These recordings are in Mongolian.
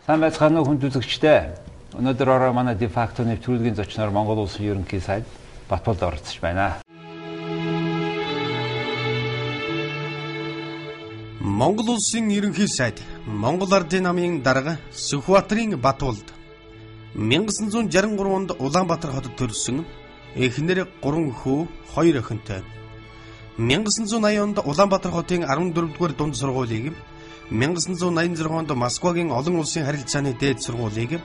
Сайн байцгаана уу хүнд үзэгчдээ. Өнөөдөр орой манай дефакто нэвтрүүлгийн зочноор Монгол Улсын ерөнхий сайд Батболд оролцож байна. Монгол Улсын ерөнхий сайд Монгол Ардын намын дарга Сүхбаатарын Батболд 1963 онд Улаанбаатар хотод төрсөн, эхнэр 3 хүү, 2 охинтой. 1980 онд Улаанбаатар хотын 14-р дунд сургуулийг, 1986 онд Москвагийн олон улсын харилцааны дээд сургуулийг,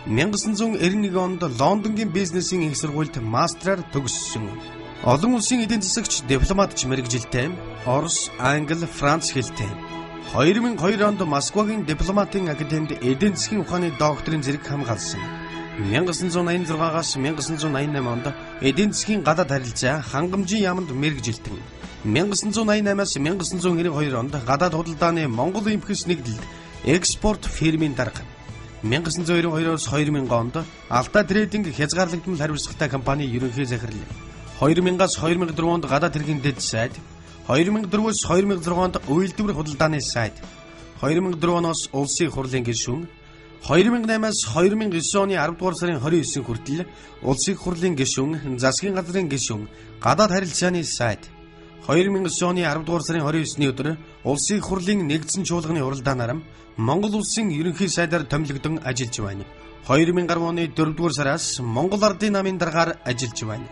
1991 онд Лондонгийн бизнесийн их сургуульд мастраар төгссөн. Олон улсын эдийн засагч, дипломатч мэргэжилтэй, Орос, Англи, Франц хэлтэй. 2002 онд Москвагийн дипломатын академид эдийн засгийн ухааны докторийн зэрэг хамгаалсан. 1986-аас 1988 онд эдийн засгийн гадаад харилцаа хангамжийн яаманд мэргэжилтэн. 1988-аас 1992 онд гадаад худалдааны Монгол эмхэс нэгдэлд экспорт фирмийн дарга. 1992-оос 2000 онд Алтай трейдинг хязгаарлагдмал хариуцлагатай компани ерөнхий захирал. 2000-аас 2004 онд гадаад хэргийн дэд сайд, 2004-өөс 2006 онд үйлдвэр худалдааны сайд, 2004 оноос улсын хурлын гишүүн, 2008-аас 2009 оны 10 дугаар сарын 29 хүртэл улсын хурлын гишүүн, засгийн газрын гишүүн, гадаад харилцааны сайд. 2009 оны 10 дугаар сарын 29-ний өдөр улсын хурлын нэгдсэн чуулганы уралдаанаар Монгол улсын ерөнхий сайдаар томилогдсон ажиллаж байна. 2010 оны 4 дугаар сараас Монгол Ардын намын даргаар ажиллаж байна.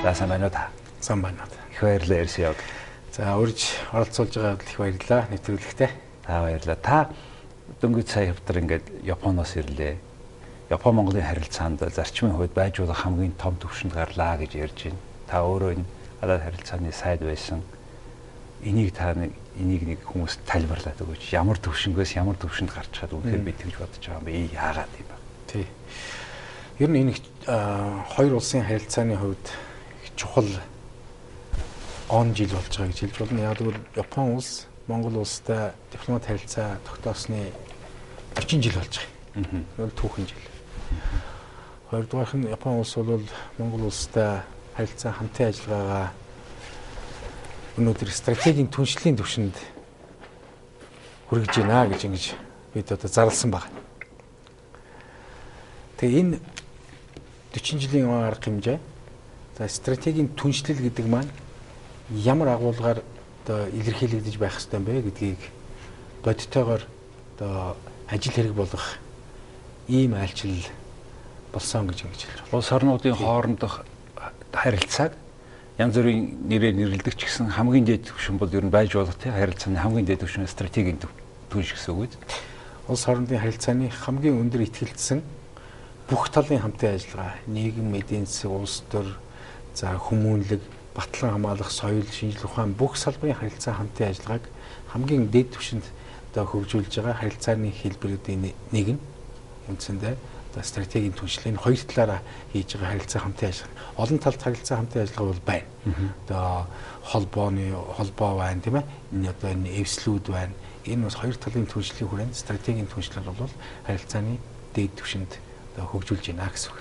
За, сайн байна уу та? Сайн байна уу. Их баярлалаа ирсэн явдал. За, урьж оролцуулж байгаа их баярлалаа нэвтрүүлэгтээ. Та баярлалаа. Та дөнгөж сая хавтар ингээд Японоос ирлээ. Япон Монголын харилцаанд зарчмын хувьд байж болох хамгийн том түвшинд гарлаа гэж ярьж байна. Та өөрөө энэ гадаад харилцааны сайд байсан. Энийг та нэг энийг нэг хүмүүст тайлбарлаад өгөөч. Ямар түвшингээс ямар түвшинд гарч чад үнэхээр би тэгж бодож байгаа юм бэ? Яагаад юм бэ? Тий. Ер нь энэ хоёр улсын харилцааны хувьд их чухал он жил болж байгаа гэж хэлж болно. Яг гэвэл Япон улс Монгол улстай дипломат харилцаа тогтоосны 40 жил болж байгаа. Энэ бол түүхэн жил. Хоёрдугаарх нь Япон улс бол Монгол улстай харилцаа хамтын ажиллагаагаа өнөөдөр стратегийн түншлэлийн түвшинд хүргэж байна гэж ингэж бид одоо зарласан байна. Тэгээ энэ 40 жилийн арга хэмжээ, за стратегийн түншлэл гэдэг маань ямар агуулгаар одоо илэрхийлэгдэж байх ёстой юм бэ гэдгийг бодитойгоор одоо ажил хэрэг болгох ийм айлчлал болсон гэж ингэж хэлж байна. Улс орнуудын хоорондох харилцааг янз бүрийн нэрээр нэрлэдэг ч гэсэн хамгийн дээд түвшин бол ер нь байж болох тийм харилцааны хамгийн дээд түвшин стратегийн түвш гэсэн үг үү? Улс орнуудын харилцааны хамгийн өндөр итгэлцсэн бүх талын хамтын ажиллагаа, нийгэм, эдийн засаг, улс төр, за хүмүүнлэг, батлан хамгаалах, соёл, шинжлэх ухаан бүх салбарын харилцаа хамтын ажиллагааг хамгийн дээд түвшинд одоо хөгжүүлж байгаа харилцааны хэлбэрүүдийн нэг нь үндсэндээ одоо стратегийн түншлэл энэ хоёр талаараа хийж байгаа харилцаа хамтын ажиллагаа. Олон талд харилцаа хамтын ажиллагаа бол байна. Одоо холбооны холбоо байна, тийм ээ. Энэ одоо энэ эвслүүд байна. Энэ бас хоёр талын түншлийн хүрээнд стратегийн түншлэл бол харилцааны дээд түвшинд одоо хөгжүүлж байна гэсэн үг.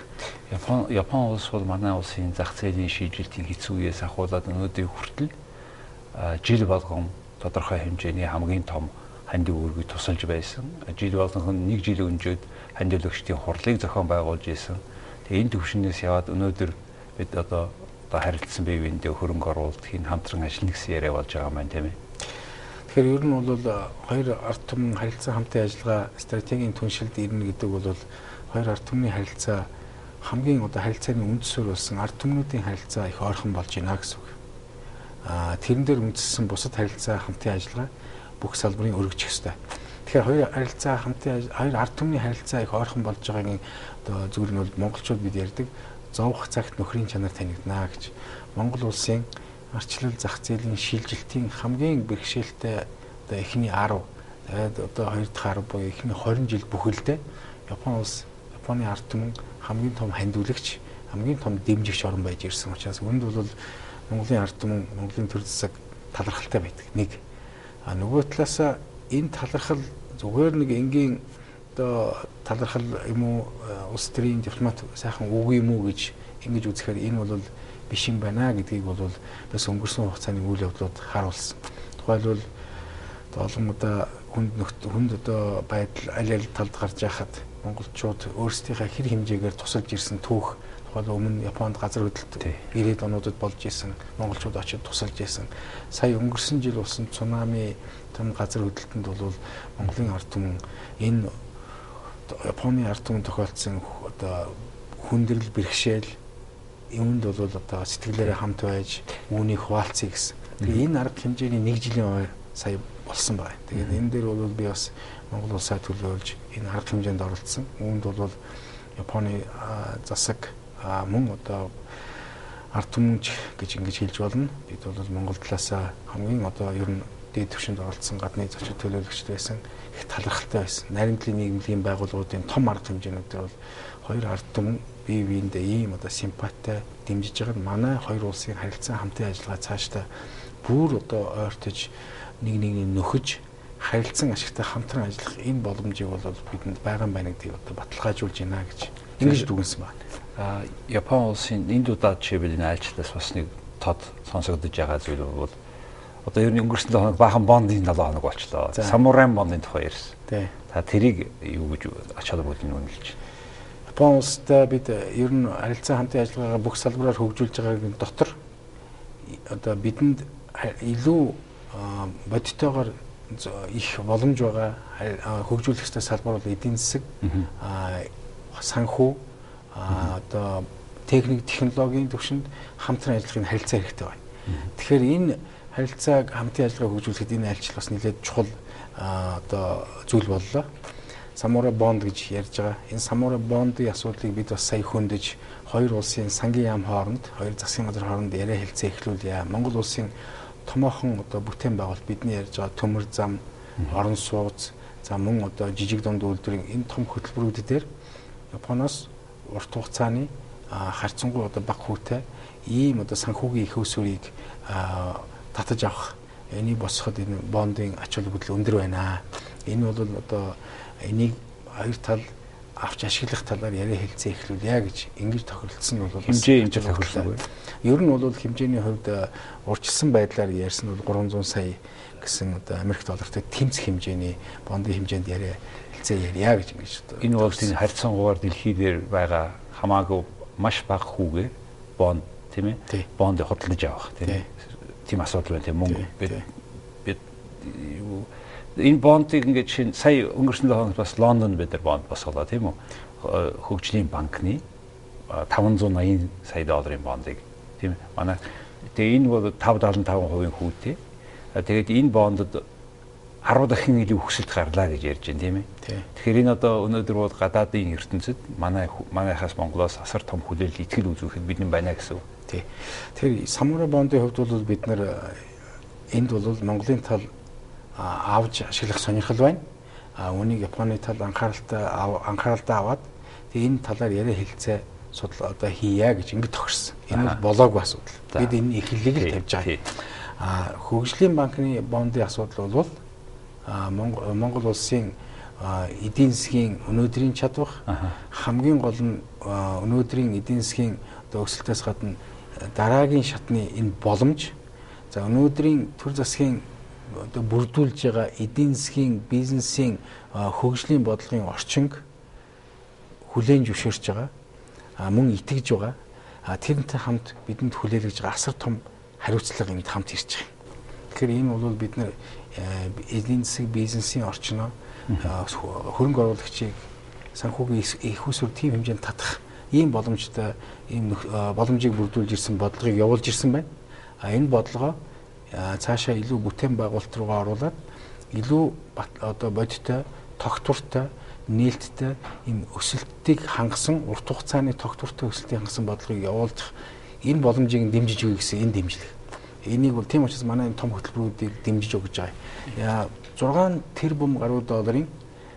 Япон улс бол манай улсын зах зээлийн шийдэлтийн хэцүү үеэс ахуулаад өнөөдрийн хүртэл жил болгон тодорхой хэмжээний хамгийн том хандив үүргийг тусалж байсан. Жил болгон нэг жил өнжөөд хандивлагчдын хурлыг зохион байгуулж исэн. Тэгээ энэ түвшнээс яваад өнөөдөр бид одоо харилцсан бие биендээ хөрөнгө оруулалт хийн хамтран ажиллана гэсэн яриа болж байгаа юм байна, тийм ээ. Тэгэхээр ер нь бол хоёр ард түмэн харилцан хамтын ажиллагаа стратегийн түншилд ирнэ гэдэг бол хоёр ард түмний харилцаа хамгийн одоо харилцааны үндэс суурь болсон ард түмнүүдийн харилцаа их ойрхон болж байна гэсэн үг. Тэрэн дээр үндэссэн бусад харилцаа хамтын ажиллагаа бүх салбарын өргөжих ёстой. Тэгэхээр хоёр харилцаа хамтын хоёр ард түмний харилцаа их ойрхон болж байгаагийн одоо зүйл нь бол монголчууд бид ярьдаг зовх цагт нөхрийн чанар танигдана гэж. Монгол улсын арчлал зах зээлийн шилжилтийн хамгийн бэрхшээлтэй одоо эхний 10, тэгээд одоо хоёр дахь 10 буюу эхний 20 жил бүхэлдээ Япон улс, Японы ард түмэн хамгийн том хандивлагч, хамгийн том дэмжигч орн байж ирсэн учраас үүнд бол Монголын ард түмэн, Монголын төр засаг талархалтай байдаг. Нэг. А нөгөө талаасаа энэ талархал зүгээр нэг энгийн одоо талархал юм уу, улс төрийн дипломат сайхан үг юм уу гэж ингэж үзэхээр энэ бол биш юм байна гэдгийг бол бас өнгөрсөн хугацааны үйл явдлууд харуулсан. Тухайлбал олон удаа хүнд одоо байдал аль аль талд гарч яхад монголчууд өөрсдийнхээ хэр хэмжээгээр тусалж ирсэн түүх, тухайлбал өмнө Японд газар хөдлөлт 90-ад онуудад болж исэн, монголчууд очиж тусалж исэн. Сая өнгөрсөн жил болсон цунами том газар хөдлөлтөнд бол Монголын ард түмэн энэ Японы ард түмэн тохиолдсон одоо хүндрэл бэрхшээл юунд бол одоо сэтгэлээрээ хамт байж үүнийг хуваалцъя гэсэн. Тэгээ энэ арга хэмжээний нэг жилийн ой сая болсон байна. Тэгээд энэ дээр бол би бас Монгол улсаа төлөөлж энэ арга хэмжээнд оролцсон. Үүнд бол Японы засаг мөн одоо ард түмэнч гэж ингэж хэлж болно. Бид бол Монгол талаасаа хамгийн одоо ер нь дээд түвшинд оролцсон гадны зочид төлөөлөгчд байсан. Их талархалтай байсан. Наримтлын нийгэмлэгийн байгууллагуудын том арга хэмжээнүүд дээр бол хоёр ард түмэн бие биендээ ийм одоо симпатитай дэмжиж байгаа нь манай хоёр улсын харилцан хамтын ажиллагаа цаашдаа бүр одоо ойртож нэг нэгний нөхөж харилцан ашигтай хамтран ажиллах энэ боломжийг бол бидэнд байгаа юм байна гэдгийг одоо баталгаажуулж байна гэж ингэж дүгнсэн байна. Япон улсын энд удаа жишээлбэл энэ айлчлаас бас нэг тод сонсогдож байгаа зүйл бол одоо ер нь өнгөрсөн 7 хоног баахан бондын 7 хоног болчлоо. Самурай бондын тухай ярьсан. Та тэрийг юу гэж ач холбогдол нь үнэлж байна? Япон улстай бид ер нь харилцан хамтын ажиллагаагаа бүх салбараар хөгжүүлж байгааг дотор одоо бидэнд илүү бодитойгоор их боломж байгаа хөгжүүлэх ёстой салбар бол эдийн засаг, санхүү, одоо техник технологийн түвшинд хамтран ажиллахын харилцаа хэрэгтэй байна. Тэгэхээр энэ харилцааг хамтын ажиллагаа хөгжүүлэхэд энэ айлчлал бас нэлээд чухал одоо зүйл боллоо. Самурай бонд гэж ярьж байгаа. Энэ самурай бондын асуудлыг бид бас сая хөндөж хоёр улсын сангийн яам хооронд, хоёр засгийн газар хооронд яриа хэлцээ эхлүүлье. Монгол улсын томоохон одоо бүтээн байгуулалт бидний ярьж байгаа төмөр зам, орон сууц, за мөн одоо жижиг дунд үйлдвэрийн энэ том хөтөлбөрүүд дээр Японоос урт хугацааны харьцангуй одоо бага хүүтэй ийм одоо санхүүгийн их усүрийг татаж авах, энийг босгоход энэ бондын ач холбогдол өндөр байна. Энэ бол одоо энийг хоёр тал авч ашиглах талаар яриа хэлцээ эхлүүлье гэж ингэж тохиролцсон нь бол хэмжээ энэ тохиролцсон. Ер нь бол хэмжээний хувьд урьдчилсан байдлаар ярьсан бол 300 сая гэсэн одоо Америк доллартай тэмцэх хэмжээний бондын хэмжээнд яриа хэлцээ ярья гэж ингэж одоо энэ бол тийм харьцангуйгаар дэлхий дээр байгаа хамаагүй маш бага хүүгээр бонд тийм ээ бонд худалдаж авах тийм ээ тийм асуудал байна тийм мөнгө бид энэ бондыг ингээд шинэ сая өнгөрсөн 7 хоногт бас Лондонд бид нар бонд босголоо тийм үү хөгжлийн банкны 580 сая долларын бондыг тийм манай тэгээ энэ бол 5.75% хүүтэй. Тэгээд энэ бондод 10 дахин илүү өсөлт гарлаа гэж ярьж байна тийм ээ. Тэгэхээр энэ одоо өнөөдөр бол гадаадын ертөнцид манайхаас Монголоос асар том хүлээлт итгэл үзүүлэхэд бидний байна гэсэн үг. Тий. Тэгэхээр самурай бондын хувьд бол бид нар энд бол Монголын тал авч ашиглах сонирхол байна. Үүнийг Японы тал анхааралтай аваад тэгээ энэ талаар яриа хэлцээ судал одоо хийя гэж ингэж тохирсон. Энэ бол болоогүй асуудал. Бид энэ эхлэлийг л тавьж байгаа. Хөгжлийн банкны бондын асуудал бол Монгол улсын эдийн засгийн өнөөдрийн чадвар, хамгийн гол нь өнөөдрийн эдийн засгийн одоо өсөлтөөс гадна дараагийн шатны энэ боломж, за өнөөдрийн төр засгийн одоо бүрдүүлж байгаа эдийн засгийн бизнесийн хөгжлийн бодлогын орчинг хүлээн зөвшөөрч байгаа, мөн итгэж байгаа, тэрнтэй хамт бидэнд хүлээлгэж байгаа асар том хариуцлага энд хамт ирж байгаа. Тэгэхээр энэ бол бид нар эдийн засаг бизнесийн орчноо хөрөнгө оруулагчийг санхүүгийн их усүр тийм хэмжээнд татах ийм боломжтой ийм боломжийг бүрдүүлж ирсэн бодлогыг явуулж ирсэн байна. Энэ бодлогоо цаашаа илүү бүтээн байгуулалт руугаа оруулаад илүү одоо бодиттой, тогтвортой, нээлттэй ийм өсөлтийг хангасан, урт хугацааны тогтвортой өсөлтийг хангасан бодлогыг явуулах энэ боломжийг дэмжиж өгье гэсэн энэ дэмжлэг. Энийг бол тийм учраас манай энэ том хөтөлбөрүүдийг дэмжиж өгч байгаа. 6 тэрбум гаруй долларын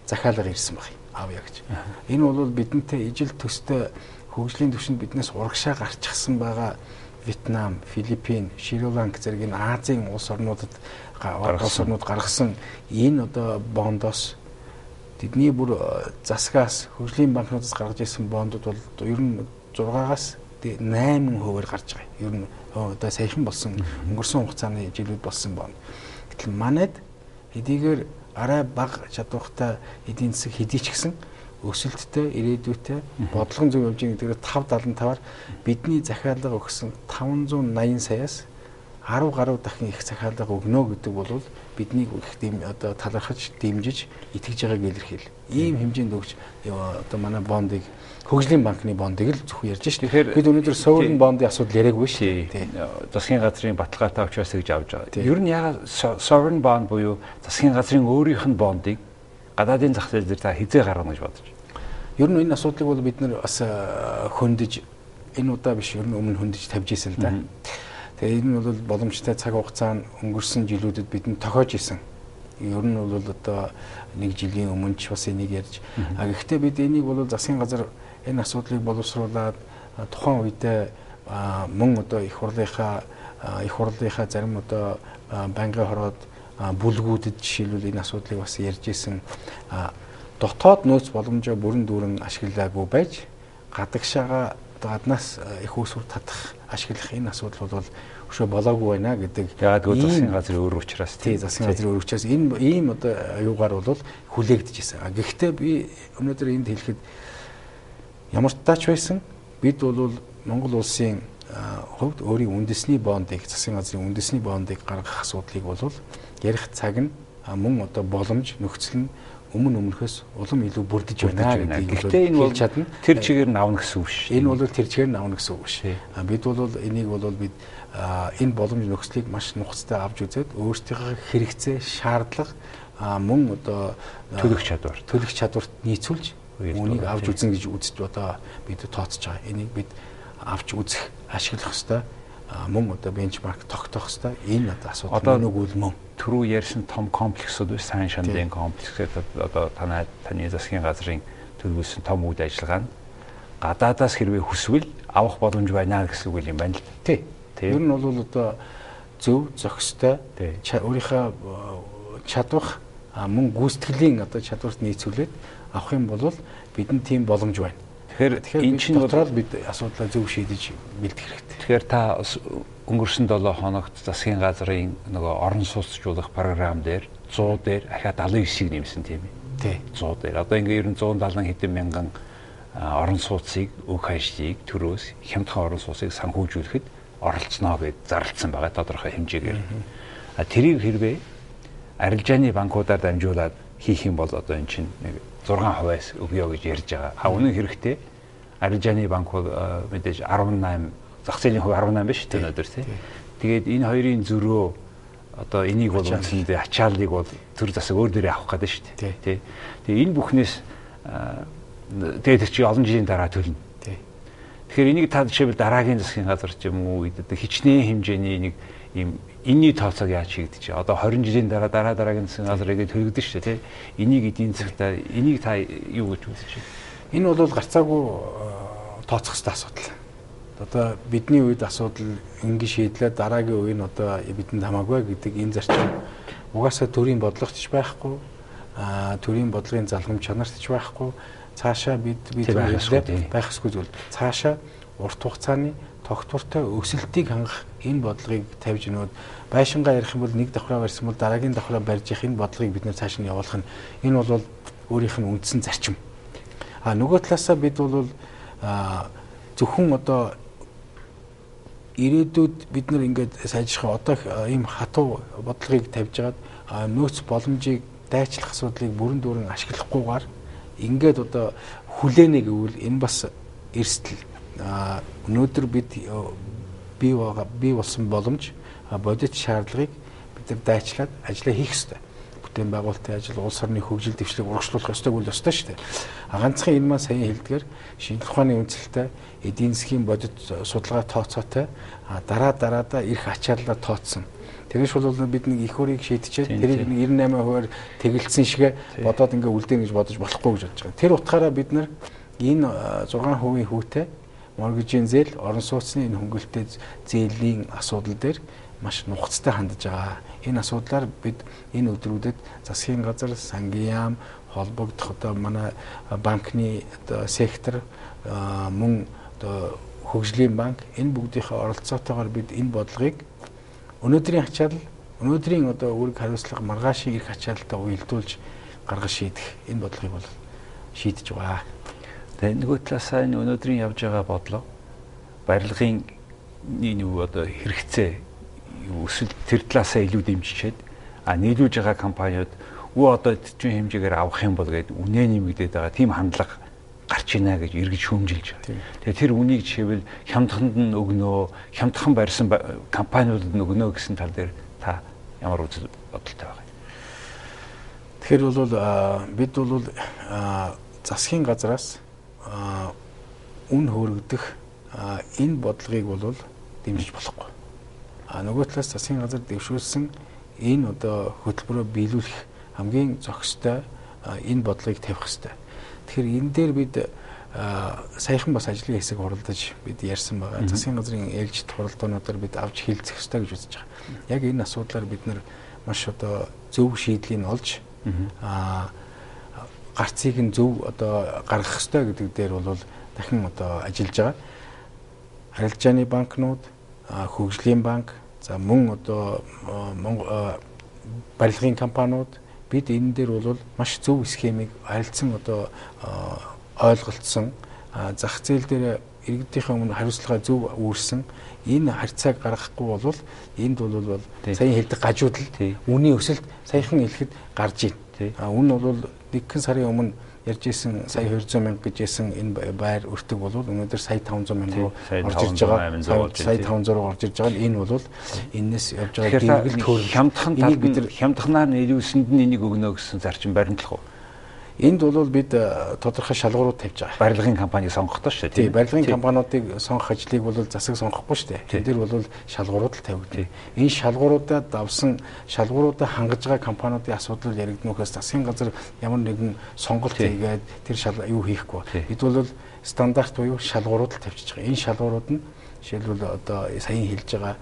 захиалга ирсэн баг авъя гэж. Энэ бол бидэнтэй ижил төстэй хөгжлийн түвшинд биднээс урагшаа гарчихсан байгаа Вьетнам, Филиппин, Шри-Ланк зэрэг энэ Азийн улс орнуудад гаргасан энэ одоо бондоос тэдний бүр засгаас хөгжлийн банкнуудаас гаргаж ирсэн бондууд бол ер нь 6-аас 8%-аар гарч байгаа. Ер нь одоо саяхан болсон өнгөрсөн хугацааны жилүүд болсон бонд. Гэтэл манайд хэдийгээр арай бага чадвартай эдийн засаг хэдий ч гэсэн өсөлттэй, ирээдүйтэй, бодлогон зөв явж байгаа гэдгээр 5.75-аар бидний захиалга өгсөн 580 саяас 10 гаруй дахин их захиалга өгнө гэдэг бол биднийг их одоо талархаж, дэмжиж, итгэж байгааг илэрхийл. Ийм хэмжээнд өгч одоо манай бондыг, хөгжлийн банкны бондыг л зөвхөн ярьж шээ. Тэгэхээр бид өнөөдөр sovereign bond-ын асуудал яриаггүй шээ. Засгийн газрын баталгаатай учраас гэж авч байгаа. Ер нь яагаад sovereign bond буюу засгийн газрын өөрийнх нь бондыг гадаадын зах зээл дээр та хизээ гаргана гэж бодож байна? Ер нь энэ асуудлыг бол бид нар бас хөндөж, энэ удаа биш, ер нь өмнө хөндөж тавьж ирсэн л да. Тэгээ энэ нь бол боломжтой цаг хугацаанд өнгөрсөн жилүүдэд бидэнд тохиож исэн. Ер нь бол одоо нэг жилийн өмнө ч бас энийг ярьж. А гэхдээ бид энийг бол засгийн газар энэ асуудлыг боловсруулад тухайн үедээ мөн одоо их хурлынхаа зарим одоо байнгын хороод бүлгүүдэд жишээлбэл энэ асуудлыг бас ярьж исэн. Дотоод нөөц боломжоо бүрэн дүүрэн ашиглаагүй байж гадагшаага гаднаас их усүр татах, ашиглах энэ асуудал бол өшөө болоогүй байна гэдэг. Яагаад гэвэл засгийн газрын өөр учраас. Тий, засгийн газрын өөр учраас энэ ийм одоо юугаар бол хүлээгдэж исэн. Гэхдээ би өнөөдөр энд хэлэхэд ямар ч таач байсан бид бол Монгол улсын хувьд өөрийн үндэсний бондыг, засгийн газрын үндэсний бондыг гаргах асуудлыг бол ярих цаг нь мөн одоо боломж нөхцөл нь өмнөхөөс улам илүү бүрдэж байна гэдгийг хэлж энэ бол чадна. Тэр чигээр нь авна гэсэн үг шүү. Энэ бол тэр чигээр нь авна гэсэн үг биш. Бид бол энийг бол бид энэ боломж нөхцөлийг маш нухацтай авч үзээд өөрсдийнхөө хэрэгцээ, шаардлага мөн одоо төлөх чадварт нийцүүлж үүнийг авч үзэн гэж үзэж одоо бид тооцож байгаа. Энийг бид авч үзэх, ашиглах ёстой, мөн одоо бенчмарк тогтоох ёстой. Энэ одоо асуудал нүгүүл мөн. Түрүү ярьсан том комплексүүд биш, сайн шандын комплекс гэдэг одоо таны засгийн газрын төлөвлөсөн том үйл ажиллагаа нь гадаадаас хэрвээ хүсвэл авах боломж байна гэсэн үг юм байна л. Тий. Ер нь бол одоо зөв, зохистой, өөрийнхөө чадвах мөн гүйцэтгэлийн одоо чадварт нийцүүлээд авах юм бол бидэнд тийм боломж байна. Тэгэхээр энэ чинь дотроо бид асуудлаа зөв шийдэж бэлдэх хэрэгтэй. Тэгэхээр та өнгөрсөн 7 хоногт засгийн газрын нөгөө орон сууцжуулах програм дээр 100 дээр ахиад 79-ийг нэмсэн тийм ээ. Тий. 100 дээр. Одоо ингээ ер нь 170 хэдэн мянган орон сууцыг, өг ажлыг төрөөс хямдхан орон сууцыг санхүүжүүлэхэд оролцсноо гэж зарлцсан байгаа тодорхой хэмжээгээр. А тэрийг хэрвээ арилжааны банкудаар дамжуулаад хийх юм бол одоо эн чинь нэг 6%-аас өгөө гэж ярьж байгаа. А үнэн хэрэгтээ арилжааны банк бол мэдээж 18 зах зээлийн хувь 18 биш үү өнөөдөр тий. Тэгээд энэ хоёрын зөрөө одоо энийг бол үндсэндээ ачааллыг бол төр засаг өөр дээрээ авах гэдэг шүү дээ тий. Тэгээ энэ бүхнээс тэгээд тэр чи олон жилийн дараа төлнө. Тэгэхээр энийг та жишээлбэл дараагийн засгийн газар ч юм уу хичнээн хэмжээний нэг ийм энэний тооцоог яаж хийгдэж вэ? Одоо 20 жилийн дараа дараагийн засгийн газар игээд төлөгдөн шүү дээ тий. Энийг эдийн засагтаа энийг та юу гэж үзэж байна? Энэ бол гарцаагүй тооцох ёстой асуудал. Одоо бидний үед асуудал ингэ шийдлээ, дараагийн үе нь одоо бидэнд хамаагүй гэдэг энэ зарчим угаасаа төрийн бодлогот ч байхгүй, төрийн бодлогын залгам чанарт ч байхгүй. Цаашаа бид байх ёсгүй зүйл. Цаашаа урт хугацааны тогтвортой өсөлтийг хангах энэ бодлогыг тавьж өнөөд байшингаа ярих юм бол нэг давхраа барьсан бол дараагийн давхраа барьж явах энэ бодлогыг бид нэр цааш нь явуулах нь энэ бол өөрийнх нь үндсэн зарчим. А нөгөө талаасаа бид бол зөвхөн одоо ирээдүйд бид нар ингээд сайжрах одоо ийм хатуу бодлогыг тавьж байгаад нөөц боломжийг дайчлах асуудлыг бүрэн дүүрэн ашиглахгүйгээр ингээд одоо хүлээнэ гэвэл энэ бас эрсдэл. Өнөөдөр бид бий болсон боломж бодит шаардлагыг бид нар дайчлаад ажлаа хийх ёстой. Бүтээн байгуулалтын ажил, улс орны хөгжил дэвшлийг урагшлуулах ёстой үйл ёстой шүү дээ. Ганцхан энэ маань саяхан хэлдгээр шинжлэх ухааны үндэслэлтэй эдийн засгийн бодит судалгаа тооцоотой дараа дараадаа эрх ачааллаа тооцсон. Тэрнээс бол бид нэг их хөрийг шийдчихэд тэрийг нэг 98%-аар тэгэлдсэн шигэ бодоод ингээ үлдээн гэж бодож болохгүй гэж бодож байгаа. Тэр утгаараа бид нар энэ 6% хүүтэй моргижийн зээл, орон сууцны энэ хөнгөлөлттэй зээлийн асуудал дээр маш нухацтай хандж байгаа. Энэ асуудлаар бид энэ өдрүүдэд засгийн газар, сангийн яам, холбогдох одоо манай банкны одоо сектор, мөн одоо хөгжлийн банк энэ бүгдийнхээ оролцоотойгоор бид энэ бодлогыг өнөөдрийн ачаал Өнөөдрийн одоо үүрэг хариуцлага маргаашийн эрх ачаалтаа уялдуулж гаргаж шийдэх энэ бодлогыг бол шийдэж байгаа. Тэгээ нөгөө талаасаа энэ өнөөдрийн явж байгаа бодлого барилгын нэг одоо хэрэгцээ өсөлт тэр талаасаа илүү дэмжчихэд нийлүүлж байгаа компаниуд одоо төчийн хэмжээгээр авах юм бол гээд үнэ нэмэгдээд байгаа тийм хандлага гарч ийна гэж эргэж шүүмжилж байгаа. Тэгээ тэр үнийг жишээвэл хямдханд нь өгнөө, хямдхан барьсан компаниудад нь өгнөө гэсэн тал дээр та ямар үзэл бодолтой байгаа юм? Тэгэхээр бол бид бол засгийн газраас үн хөөрөгдөх энэ бодлогыг бол дэмжиж болохгүй. Нөгөө талаас засгийн газар дэвшүүлсэн энэ одоо хөтөлбөрөө биелүүлэх хамгийн зохистой энэ бодлогыг тавих ёстой. Тэгэхээр энэ дээр бид саяхан бас ажлын хэсэг хуралдаж бид ярьсан байгаа. Засгийн газрын ээлжит хуралдаануудаар бид авч хилцэх ёстой гэж үзэж байгаа. Яг энэ асуудлаар бид нар маш одоо зөв шийдлийг олж гарцыг нь зөв одоо гаргах ёстой гэдэг дээр бол дахин одоо ажиллаж байгаа. Харилцааны банкнууд, хөгжлийн банк, за мөн одоо барилгын компаниуд бид энэ дээр бол маш зөв схемийг харилцан одоо ойлголцсон, зах зээл дээр иргэдийнхээ өмнө хариуцлага зөв үүрсэн энэ харьцааг гаргахгүй бол энд бол саяхан хэлдэг гажуудал үнийн өсөлт саяхан хэлэхэд гарч байна. Үн бол нэгэн сарын өмнө ярьж исэн сая 200 мянга гэж ярьсан энэ байр өртөг бол өнөөдөр сая 500 мянга руу орж ирж байгаа. Сая 500 руу орж ирж байгаа. Энэ бол энэс явж байгаа дэргэл хөөрөл хямдхан тал бид нар хямдханаар нийлүүлсэнд нь энийг өгнө гэсэн зарчим баримтлах уу? Энд бол бид тодорхой шалгуурууд тавьж байгаа. Барилгын компанийг сонгохдоо шүү дээ. Тийм, барилгын компаниудыг сонгох ажлыг бол засаг сонгохгүй шүү дээ. Энд дээр бол шалгуурууд л тавигдана. Энэ шалгууруудаа давсан, шалгууруудаа хангаж байгаа компаниудын асуудал яригднөхөөс засгийн газар ямар нэгэн сонголт хийгээд тэр шал юу хийхгүй. Бид бол стандарт буюу шалгуурууд л тавьчихж байгаа. Энэ шалгуурууд нь жишээлбэл одоо саяхан хэлж байгаа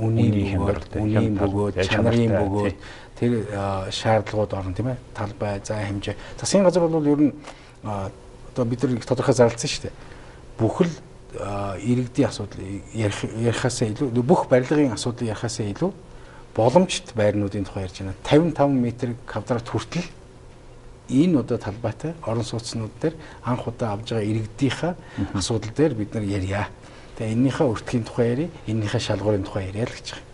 үнийн бөгөөд, үнийн бөгөөд, чанарын бөгөөд тэр шаардлагууд орно, тийм ээ. Талбай, зай хэмжээ. Засгийн газар бол ер нь одоо бид нар тодорхой зарласан шүү дээ. Бүхэл иргэдийн асуудал ярихаасаа илүү, бүх барилгын асуудлыг ярихаасаа илүү боломжит байрнуудын тухай ярьж байна. 55 м квадрат хүртэл энэ одоо талбайтай орон сууцнууд дээр анх удаа авж байгаа иргэдийнхаа асуудал дээр бид нар ярья. Тэгээ энэнийхээ өртгийн тухай ярья, энэнийхээ шалгуурын тухай ярья л гэж байгаа.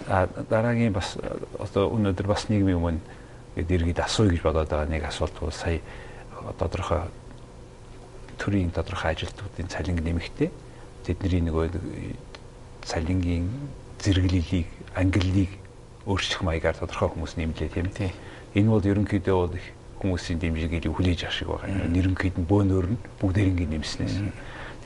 Дараагийн бас одоо өнөөдөр бас нийгмийн өмнө иргэд асууя гэж бодоод байгаа нэг асуулт бол сая тодорхой төрийн тодорхой ажилтнуудын цалинг нэмэхтэй тэдний нөгөө цалингийн зэрэглэлийг, ангиллыг өөрчлөх маягаар тодорхой хүмүүс нэмлээ, тийм ээ. Энэ бол ерөнхийдөө бол их хүмүүсийн дэмжлэгийг илүү хүлээж авах шиг байгаа. Ерөнхийд нь бөөнөр нь бүгдээрингийн нэмснээс.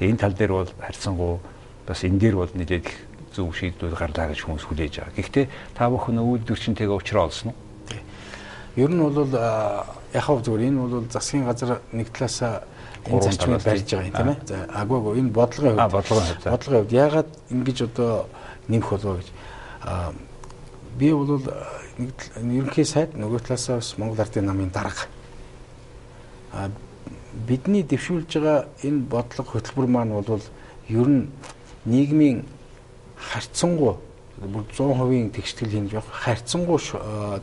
Тэгээ энэ тал дээр бол харьцангуй бас энэ дээр бол нэлээд их зөв шийдвэр гарлаа гэж хүмүүс хүлээж байгаа. Гэхдээ та бүхэн үйлдвэрчинтэйгээ уулзраа олсон уу? Тийм. Ер нь бол яг хав зүгээр энэ бол засгийн газар нэг талаасаа энэ зарчмыг барьж байгаа юм, тийм ээ. За агаагүй энэ бодлогын хувьд. Бодлогын хувьд яагаад ингэж одоо нэмэх болов гэж би бол нэг ерөнхий сайд нөгөө талаасаа бас Монгол Ардын намын дарга. Бидний дэвшүүлж байгаа энэ бодлого хөтөлбөр маань бол ер нь нийгмийн харьцангуй бүр 100% тэгштгэл хийж явах харьцангуй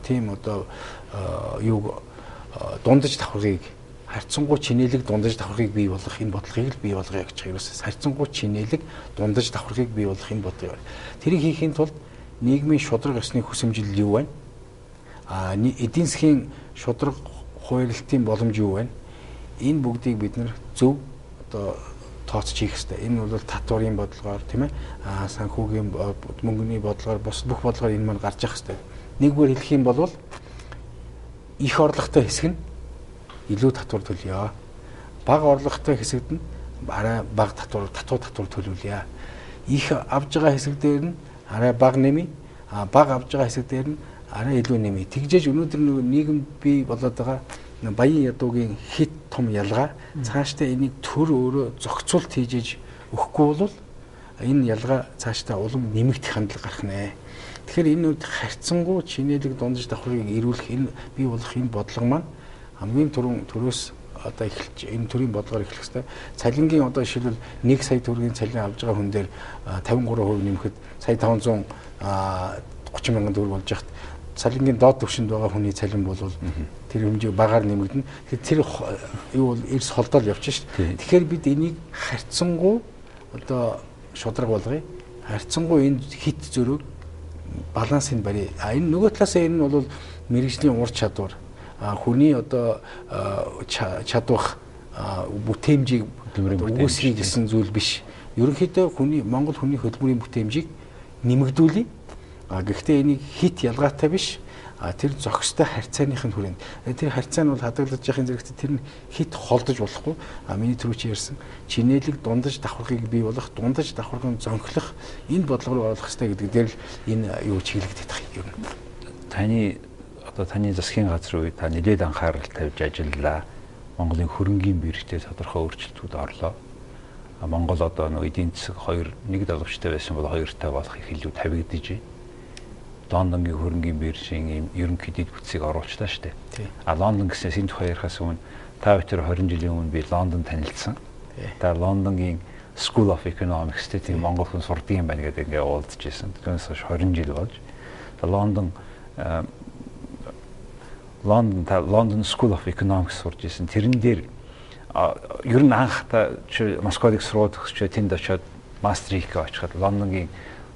тийм одоо юуг дундаж давхаргыг харьцангуй чинээлэг дундаж давхаргыг бий болгох энэ бодлогыг л бий болгоё гэж байгаа. Ерөөсөө харьцангуй чинээлэг дундаж давхаргыг бий болгох энэ бодлогыг. Тэрийг хийхийн тулд нийгмийн шударга ёсны хүсэмжлэл юу байна? Эдийн засгийн шударга хуваарлтын боломж юу байна? Энэ бүгдийг бид нар зөв одоо тооцож хийх хэрэгтэй. Энэ бол татварын бодлогоор, тийм ээ, санхүүгийн мөнгөний бодлогоор, бус бүх бодлогоор энэ маань гарч явах хэрэгтэй. Нэгбүгээр хэлэх юм бол их орлоготой хэсэг нь илүү татвар төлөё. Бага орлоготой хэсэгт нь арай бага татвар, татвар төлүүлье. Их авж байгаа хэсэг дээр нь арай бага нэмье. Бага авж байгаа хэсэг дээр нь арай илүү нэмье. Тэгжээж өнөөдөр нөгөө нийгэм бий болоод байгаа баян ядуугийн хит том ялгаа цаашдаа энийг төр өөрөө зохицуулт хийж өгөхгүй бол энэ ялгаа цаашдаа улам нэмэгдэх хандлага гарах нэ. Тэгэхээр энэ үед харьцангуй чинээлэг дундаж давхаргыг ирүүлэх энэ бий болох энэ бодлого маань хамгийн түрүүн төрөөс одоо эхэлж энэ төрийн бодлогоор эхлэх ёстой. Цалингийн одоо жишээлбэл 1 сая төгрөгийн цалин авж байгаа хүн дээр 53% нэмэхэд сая 530 30 мянган төгрөг болж яхад цалингийн доод түвшинд байгаа хүний цалин бол тэр хэмжээ багаар нэмэгдэнэ. Тэгэхээр тэр юу бол эрс холдоол явчих шүү дээ. Тэгэхээр бид энийг харьцангуй одоо шударга болгоё. Харьцангуй энэ хит зөрөөг балансыг барья. А энэ нөгөө талаас энэ нь бол мэрэгжлийн ур чадвар, хүний одоо чадвах бүтээмжийг үүсгэе гэсэн зүйл биш. Ерөнхийдөө хүний Монгол хүний хөдөлмөрийн бүтээмжийг нэмэгдүүлье. Гэхдээ энийг хит ялгаатай биш. Тэр зохистой харьцааных нь хүрээнд. Тэр харьцаа нь бол хадгалж явахын зэрэгт тэр нь хит холдож болохгүй. Миний түрүүч ярьсан чинээлэг дундаж давхаргыг бий болгох, дундаж давхаргыг зөнхлөх энэ бодлого руу оруулах хэрэгтэй гэдэг дээр л энэ юу чиглэгдэх юм. Таны одоо таны засгийн газрын үед та нэлээд анхаарал тавьж ажиллалаа. Монголын хөрөнгийн биржтэй тодорхой өөрчлөлтүүд орлоо. Монгол одоо нэг эдийн засаг 2.1 долгожтой байсан бол 2-тай болох их илүү тавигдаж байна. Лондонгийн хөрөнгийн биржийн ийм ерөнхий дэд бүтцийг оруулчлаа шүү дээ. А Лондон гэснээс энэ тухай ярихаас өмнө та бүхэн 20 жилийн өмнө би Лондон танилцсан. Та Лондонгийн School of Economics гэдэг тийм монгол хүн сурдаг юм байна гэдэг ингээ уулзж ирсэн. Түүнээс хойш 20 жил болж. Лондон та London School of Economics сурж исэн. Тэрэн дээр ер нь анх та Москвад их сургууль төгсчөө тэнд очиод мастер хийх гэж очиход Лондонгийн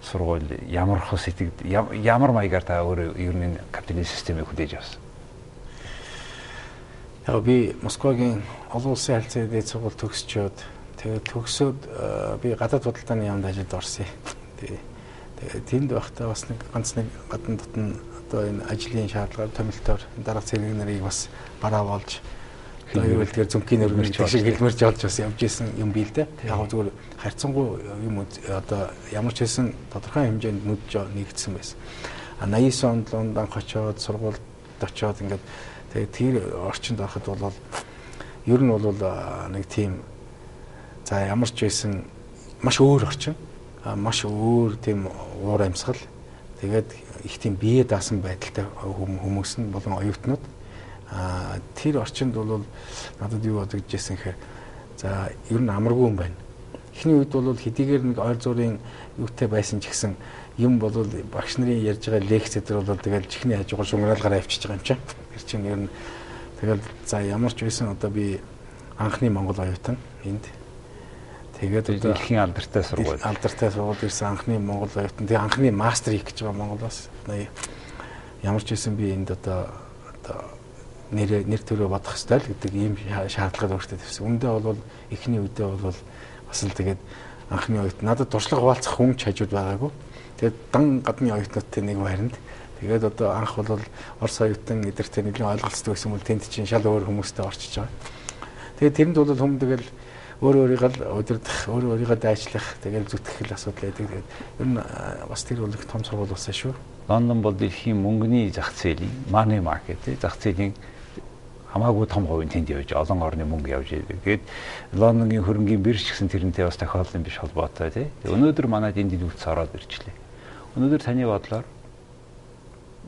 сургууль ямар хөө сэтгэд ямар маягаар та өөрөө ер нь капитализм системийг хүлээж авсан? Яг би Москвагийн олон улсын харилцааны дээд сургууль төгсчөөд тэгээд төгсөөд би гадаад худалдааны яамд ажилд орсон. Тэгээд тэнд байхдаа бас нэг ганц нэг гадна дотн одоо энэ ажлын шаардлагаар томилтоор дарга цэрэг нарыг бас бараа болж одоо юу хэлдгээр зүнхийн өргөмж шиг хэлмэрч олж бас явж исэн юм би л дээ. Яг зүгээр харьцангуй юм одоо ямар ч байсан тодорхой хэмжээнд нүд нэгдсэн байсан. А 89 онд Лондон очоод сургуульд очоод ингээд тэгээд тэр орчинд ороход бол ер нь бол нэг тийм за ямар ч байсан маш өөр орчин, маш өөр тийм уур амьсгал, тэгээд их тийм бие даасан байдалтай хүмүүс нь болон оюутнууд. Тэр орчинд бол надад юу бодогдож байсан гэхээр за ер нь амаргүй юм байна. Эхний үед бол хэдийгээр нэг ойр зуурын юутай байсан ч гэсэн юм бол багш нарын ярьж байгаа лекц дээр бол тэгэл чихний хажуугаар шунгираалгаараа явчихж байгаа юм чинь. Тэр чинь ер нь тэгэл за ямар ч байсан одоо би анхны монгол оюутан энд. Тэгээд одоо дэлхийн алдартай сургууль. Алдартай сургууль ирсэн анхны монгол оюутан. Тэгээ анхны мастер хийх гэж байгаа Монголоос. Ямар ч байсан би энд одоо нэр төрөө бодох ёстой л гэдэг ийм шаардлагад өөртөө тавьсан. Үүндээ бол эхний үедээ бол бас л тэгээд анхны оюут надад туршлага хуваалцах хүн ч хажууд байгаагүй. Тэгээд дан гадны оюутнуудтай нэг байранд. Тэгээд одоо анх бол Орос оюутан эдэртэй нэгэн ойлголцдог байсан бол тэнд чинь шал өөр хүмүүстэй орчиж байгаа. Тэгээд тэрэнд бол хүм тэгэл өөр өөрийгөө л удирдах, өөр өөрийгөө дайчлах, тэгэл зүтгэх л асуудал байдаг. Тэгээд ер нь бас тэр бол их том сургууль болсон шүү. Лондон бол дэлхийн мөнгөний зах зээлийн money market зах зээлийн хамаагүй том хувийн тэнд явж олон орны мөнгө явж байдаг. Тэгээд Лондонгийн хөрөнгийн бирж гэсэн тэрнтэй бас тохиолдлын биш холбоотой тий. Өнөөдөр манайд энд дэд бүтц ороод ирчлээ. Өнөөдөр таны бодлоор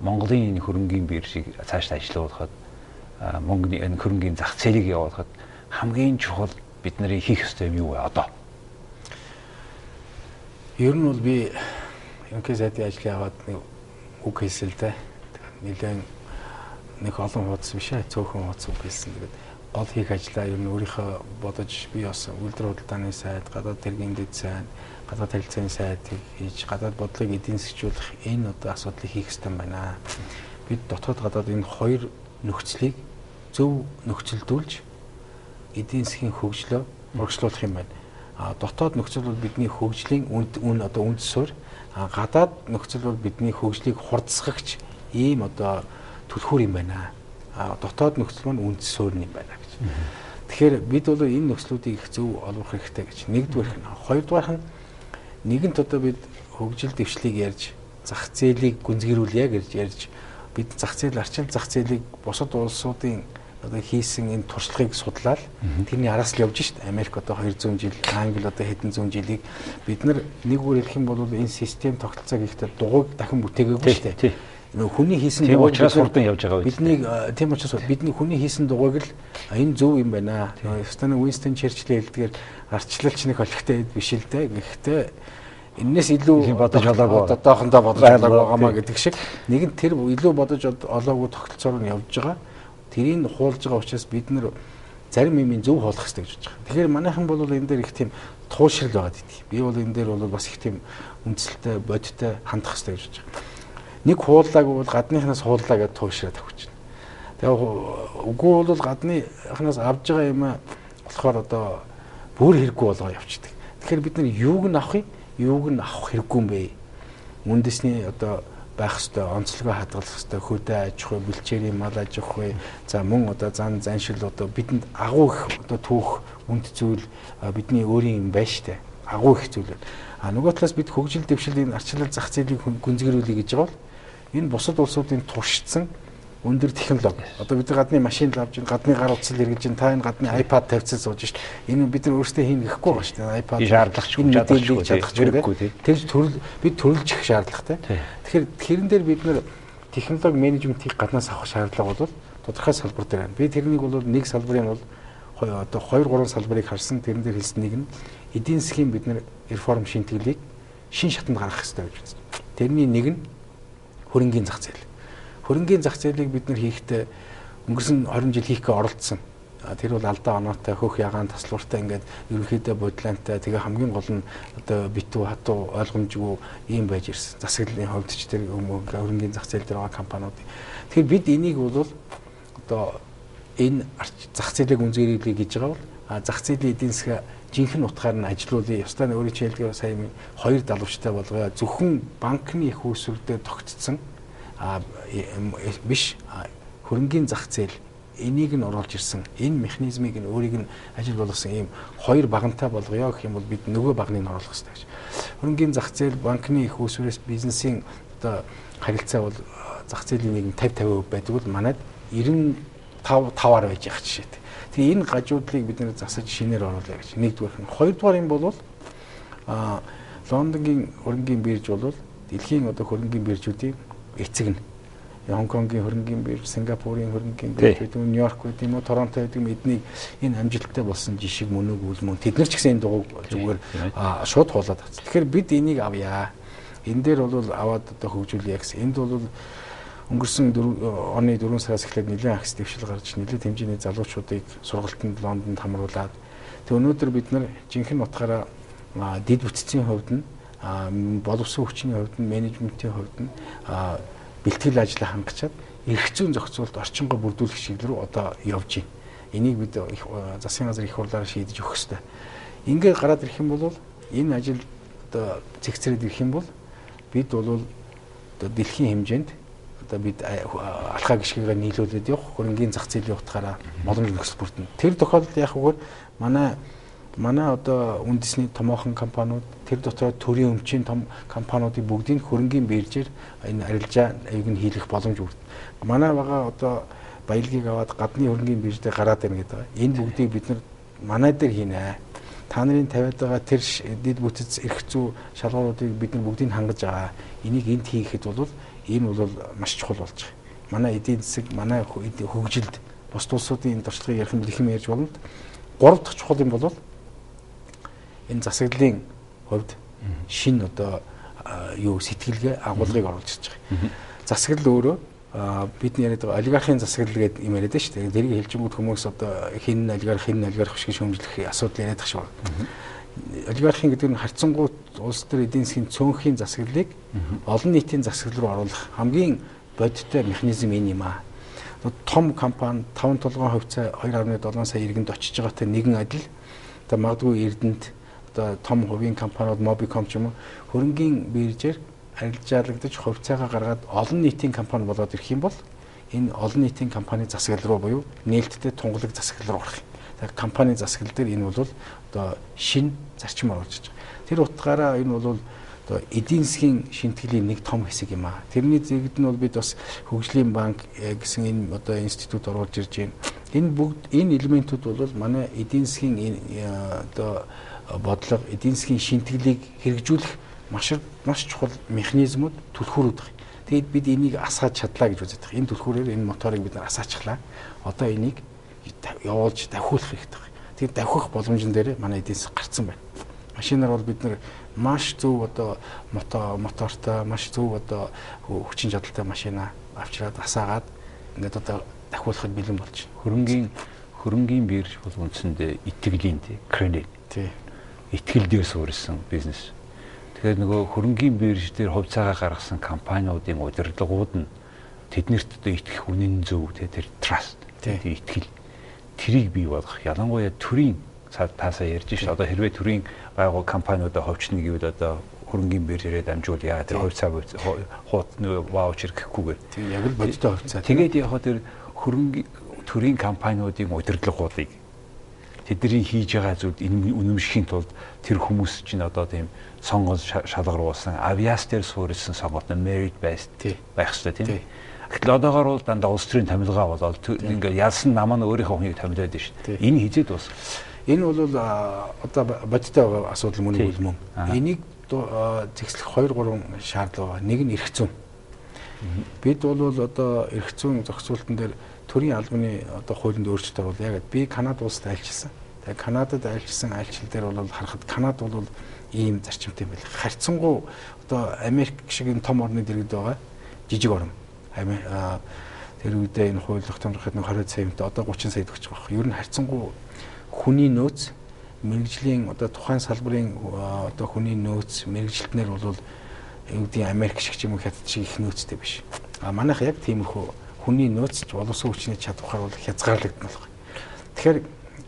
Монголын энэ хөрөнгийн биржийг цааш ажилуулахад мөнгөний энэ хөрөнгийн зах зээлийг явуулахад хамгийн чухал бид нарын хийх ёстой юм юу вэ одоо? Ер нь бол би ерөнхий сайдын ажлыг аваад нэг үг хэлсэн л дээ. Нэлээд нэг олон хуудас биш цөөхөн хуудас үг хэлсэн. Тэгээд гол хийх ажлаа ер нь өөрийнхөө бодож би бас үйлдвэр худалдааны сайд, гадаад тэргийн дэд сайд, гадаад харилцааны сайдыг хийж, гадаад бодлогыг эдийн засгжуулах энэ одоо асуудлыг хийх ёстой юм байна. Бид дотоод гадаад энэ хоёр нөхцөлийг зөв нөхцөлдүүлж эдийн засгийн хөгжлөө урагшлуулах юм байна. А дотоод нөхцөл бол бидний хөгжлийн үн одоо үндэс суурь, гадаад нөхцөл бол бидний хөгжлийг хурдсгагч ийм одоо түлхүүр юм байна. А дотоод нөхцөл маань үндэс суурь юм байна гэж. Тэгэхээр бид бол энэ нөхцлүүдийг их зөв олох хэрэгтэй гэж. Нэгдүгээрх нь. Хоёрдугаарх нь нэгэнт одоо бид хөгжил дэвшлийг ярьж, зах зээлийг гүнзгийрүүлье гэж ярьж, бид зах зээл арчил зах зээлийг бусад улсуудын одоо хийсэн энэ туршлагыг судлаад тэрний араас л явж шít. Америк одоо 200 жил, Англи одоо хэдэн зуун жилийг бид нар нэг үгээр хэлэх юм бол энэ систем тогтолцоо гэхдээ дугуйг дахин бүтээгээгүй шүү дээ. Хүний хийсэн дугуйг учраас хурдан явж байгаа үү? Бидний тийм учраас бидний хүний хийсэн дугуйг л энэ зөв юм байна. Станлey Winston Churchill хэлдгээр арчлалч нэг олигтой биш л дээ. Гэхдээ Эннээс илүү бодож олоогүй. Одоохондоо бодож олоогүй байгаамаа гэдэг шиг нэг нь тэр илүү бодож олоогүй тогтолцоор нь явж байгаа. Тэрийг хуулж байгаа учраас бид нэр зарим юмыг зөв хуулах хэрэгтэй гэж бодож байгаа. Тэгэхээр манайхан бол энэ дээр их тийм туушрал байгаад идэг. Би бол энэ дээр бол бас их тийм үндсэлтэй, бодиттой хандах хэрэгтэй гэж бодож байгаа. Нэг хуулаагүй бол гадныхнаас хууллаа гэдээ туушраа тавьчихна. Тэгээ үгүй бол гадныхнаас авж байгаа юм болохоор одоо бүр хэрэггүй болгоо явчихдаг. Тэгэхээр бид нар юуг нь авах юм, юуг нь авах хэрэггүй юм бэ? Үндэсний одоо байх ёстой, онцлогоо хадгалах ёстой, хөдөө аж ахуй, бэлчээрийн мал аж ахуй, за мөн одоо зан заншил одоо бидэнд агуу их одоо түүх, үнд зүйл бидний өөрийн юм байна штэ. Агуу их зүйл. А нөгөө талаас бид хөгжил дэвшил энэ арчлал зах зээлийг гүнзгийрүүлье гэж байгаа бол энэ бусад улсуудын туршидсан өндөр технологи. Одоо бид гадны машин л авч, гадны гар утас л хэрэглэж, та энэ гадны iPad тавьсан сууж шít. Энэ бид нар өөрсдөө хийнэ гэхгүй байгаа шүү дээ. iPad шаардлагач чадахгүй. Тэр төрөл бид төрөлж их шаардлагатай. Тэгэхээр тэрэн дээр бид нар технологи менежментийг гаднаас авах шаардлага бол тодорхой салбар дээр байна. Би тэрнийг бол нэг салбарын бол одоо 2 3 салбарыг харсан. Тэрэн дээр хэлсэн нэг нь эдийн засгийн бид нар реформ шинэтгэлийг шин шатанд гаргах хэрэгтэй гэж үзсэн. Тэрний нэг нь хөрөнгийн зах зээл. Хөрөнгийн зах зээлийг бид нар хийхдээ өнгөрсөн 20 жил хийхгээ оролдсон. Тэр бол алдаа оноотой, хөх ягаан таслууртай ингээд ерөнхийдөө бодлонтой, тэгээ хамгийн гол нь одоо битүү хатуу ойлгомжгүй ийм байж ирсэн. Засаглалын хувьд ч тэр хөрөнгийн зах зээл дээр байгаа компаниуд. Тэгэхээр бид энийг бол одоо энэ зах зээлийг үнзгэрүүлье гэж байгаа бол зах зээлийн эдийн засгаа жинхэнэ утгаар нь ажилуулъя. Ёстой нь өөрийн хэлдгээр сая хоёр далавчтай болгоё. Зөвхөн банкны их үүсвэрдээ тогтцсон биш, хөрөнгийн зах зээл энийг нь оруулж ирсэн, энэ механизмыг нь өөрийг нь ажил болгосон ийм хоёр багантай болгоё гэх юм бол бид нөгөө багныг нь оруулах хэрэгтэй гэж. Хөрөнгийн зах зээл банкны их үүсвэрээс бизнесийн одоо харилцаа бол зах зээлийн нэг нь 50-50% байдаг бол манайд 95-5-аар байж байгаа жишээтэй. Тэгээ энэ гажуудлыг бид нэр засаж шинээр оруулъя гэж. Нэгдүгээр нь. Хоёрдугаар юм бол Лондонгийн хөрөнгийн бирж бол дэлхийн одоо хөрөнгийн биржүүдийн эцэг нь. Хонконгийн хөрөнгийн бирж, Сингапурын хөрөнгийн бирж гэдэг юм, Нью-Йорк гэдэг юм уу, Торонто гэдэг юм, эднийг энэ амжилттай болсон жишг мөнөг үл мөн. Тэд нар ч гэсэн энэ дугуйг зүгээр шууд хуулаад авсан. Тэгэхээр бид энийг авъя. Энэ дээр бол аваад одоо хөгжүүлье гэсэн. Энд бол өнгөрсөн оны 4 сараас эхлээд нэлээд акс дэвшил гарч нэлээд хэмжээний залуучуудыг сургалтанд Лондонд хамруулад тэг өнөөдөр бид нар жинхэнэ утгаараа дэд бүтцийн хувьд нь, боловсон хүчний хувьд нь, менежментийн хувьд нь бэлтгэл ажлаа хангачаад эрх зүйн зохицуулалт орчингоо бүрдүүлэх чиглэл рүү одоо явж байна. Энийг бид засгийн газар их хурлаараа шийдэж өгөх ёстой. Ингээд гараад ирэх юм бол энэ ажил одоо зэгцрээд ирэх юм бол бид бол одоо дэлхийн хэмжээнд одоо бид алхаа гიშгэгээ нийлүүлээд явах хөрөнгийн зах зээлийн утгаараа боломж нөхцөл бүрдэнэ. Тэр тохиолдолд яг үгээр манай одоо үндэсний томоохон компаниуд, тэр дотроо төрийн өмчийн том компаниудыг бүгдийг хөрөнгийн биржээр энэ арилжаа аяг нь хийлгэх боломж бүрдэнэ. Манай байгаа одоо баялагийг аваад гадны хөрөнгийн бирж дээр гараад ирнэ гэдэг байгаа. Энэ бүгдийг бид нар манай дээр хийнэ. Та нарын тавиад байгаа тэр дэд бүтэц эрх зүй шалгууруудыг бид нар бүгдийг хангаж байгаа. Энийг энд хийхэд бол энэ бол маш чухал болж байгаа. Манай эдийн засаг, манай хөгжилд бусд улсуудын энэ туршлагыг ярих юм их юм ярьж болно. Гурав дахь чухал юм бол энэ засаглалын хувьд шинэ одоо юу сэтгэлгээ агуулгыг оруулж ирж байгаа. Засаглал өөрөө бидний яриад байгаа олигархын засаглал гэдэг юм яриад шүү дээ. Тэрийг хэлжингүүд хүмүүс одоо хин олигарх, хин олигарх биш гэж шүүмжлэх асуудал яриад тах шиг байна. Олигархын гэдэг нь харьцангуй улс төр эдийн засгийн цөөнхийн засаглалыг олон нийтийн засаглал руу оруулах хамгийн бодиттой механизм энэ юм аа. Том компани 5 толгойн хувьцаа 2.7 сая иргэнд очиж байгаатай нэгэн адил одоо магадгүй Эрдэнэт одоо том хувийн компаниуд Mobicom ч юм уу хөрөнгийн биржээр арилжаалагдаж хувьцаагаа гаргаад олон нийтийн компани болоод ирэх юм бол энэ олон нийтийн компани засаглал руу буюу нээлттэй тунгалаг засаглал руу орох юм. Тэгэхээр компани засаглал дээр энэ бол одоо шинэ зарчим оруулж ирж байгаа. Тэр утгаараа энэ бол одоо эдийн засгийн шинтгэлийн нэг том хэсэг юм аа. Тэрний зэрэгд нь бол бид бас хөгжлийн банк гэсэн энэ одоо институт оруулж ирж байна. Энэ бүгд энэ элементүүд бол манай эдийн засгийн одоо бодлого, эдийн засгийн шинтгэлийг хэрэгжүүлэх маш чухал механизмууд, түлхүүрүүд байна. Тэгээд бид энийг асааж чадлаа гэж үздэг. Энэ түлхүүрээр энэ моторыг бид нар асаачихлаа. Одоо энийг явуулж давхиулах хэрэгтэй. Тэгээд давхих боломжн дээр манай эдийн засаг гарцсан байна. Машинаар бол бид нар маш зөв одоо мотортой, маш зөв одоо хүчин чадалтай машина авчираад асаагаад ингээд одоо дахиулахад бэлэн болж байна. Хөрөнгийн бирж бол үндсэндээ итгэлийн тий кредит. Тий. Итгэл дээр суурилсан бизнес. Тэгэхээр нөгөө хөрөнгийн бирж дээр хувьцаагаа гаргасан компаниудын удирдлагууд нь тэднэрт одоо итгэх үнэн зөв тий тэр trust тий итгэл тэрийг бий болгох. Ялангуяа төрийн таасаа ярьж шээ. Одоо хэрвээ төрийн байгуул компаниудаа ховчно гэвэл одоо хөрөнгийн биржээрээ дамжуул яа тэр хувьцаа хуут ваучер гэхгүйгээр. Тийм яг л бодиттой хувьцаа. Тэгээд яг тэр хөрөнгийн төрийн компаниудын удирдлагуудыг тэдний хийж байгаа зүйлд үнэмшихийн тулд тэр хүмүүс чинь одоо тийм сонгон шалгаруулсан авиас дээр суурилсан сонголт нь merit based байх хэрэгтэй тийм. Гэтэл одоогоор бол дандаа улс төрийн томилгоо болоод ингээд ялсан нам нь өөрийнхөө хүнийг томилоод байна шүү дээ. Энэ хизээд дуусна. Энэ бол одоо бодиттой байгаа асуудал мөн үл мөн. Энийг зэгслэх 2 3 шаардлага байгаа. Нэг нь эрх зүйн. Бид бол одоо эрх зүйн зохицуултан дээр төрийн албаны одоо хуулинд өөрчлөлт оруулах. Яг би Канада улсад айлчилсан. Тэгээ Канадад айлчилсан айлчлал дээр бол харахад Канад бол ийм зарчимтай юм байна. Харьцангуй одоо Америк шиг энэ том орны дэргэд байгаа жижиг орн. Тэр үедээ энэ хууль тогтоомжлоход нэг 20 сая юмтай одоо 30 сая төгсөх байх. Ер нь харьцангуй хүний нөөц мэрэгжлийн одоо тухайн салбарын одоо хүний нөөц мэрэгжилтнэр бол юу гэдгийг Америк шиг ч юм уу Хятад шиг их нөөцтэй биш. А манайх яг тиймэрхүү хүний нөөц боловсон хүчний чадвараар бол хязгаарлагдана болох. Тэгэхээр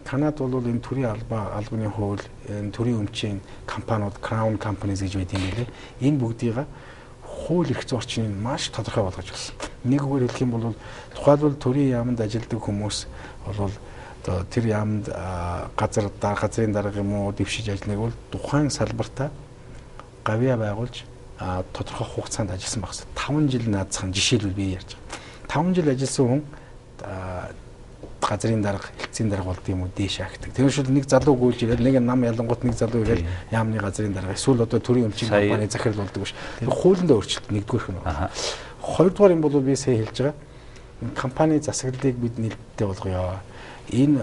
Канад бол энэ төрийн албаны хууль, энэ төрийн өмчийн компаниуд, Crown Companies гэж байдаг юм билээ. Энэ бүгдийг хууль эрх зүйн орчныг маш тодорхой болгож өгсөн. Нэг үгээр хэлэх юм бол тухайлбал төрийн яамд ажилладаг хүмүүс бол одоо тэр яамд газар газрын дарга юм уу дэвшиж ажилланыг бол тухайн салбартаа гавьяа байгуулж тодорхой хугацаанд ажилласан байх хэрэгтэй. 5 жил наадсах нь жишээлбэл би ярьж байгаа. 5 жил ажилласан хүн газрын дарга, хэлтсийн дарга болд юм уу дээш агтдаг. Тэр шиг нэг залуу гүйж ирээд нэг нам ялангуут нэг залуу ирээд яамны газрын дарга эсвэл одоо төрийн өмчийн компани захирал болдог биш. Тэр хуулиндаа өөрчлөлт нэгдүгээрх нь байна. Хоёрдугаар юм бол би сая хэлж байгаа компани засаглалыг бид нээлттэй болгоё. Энэ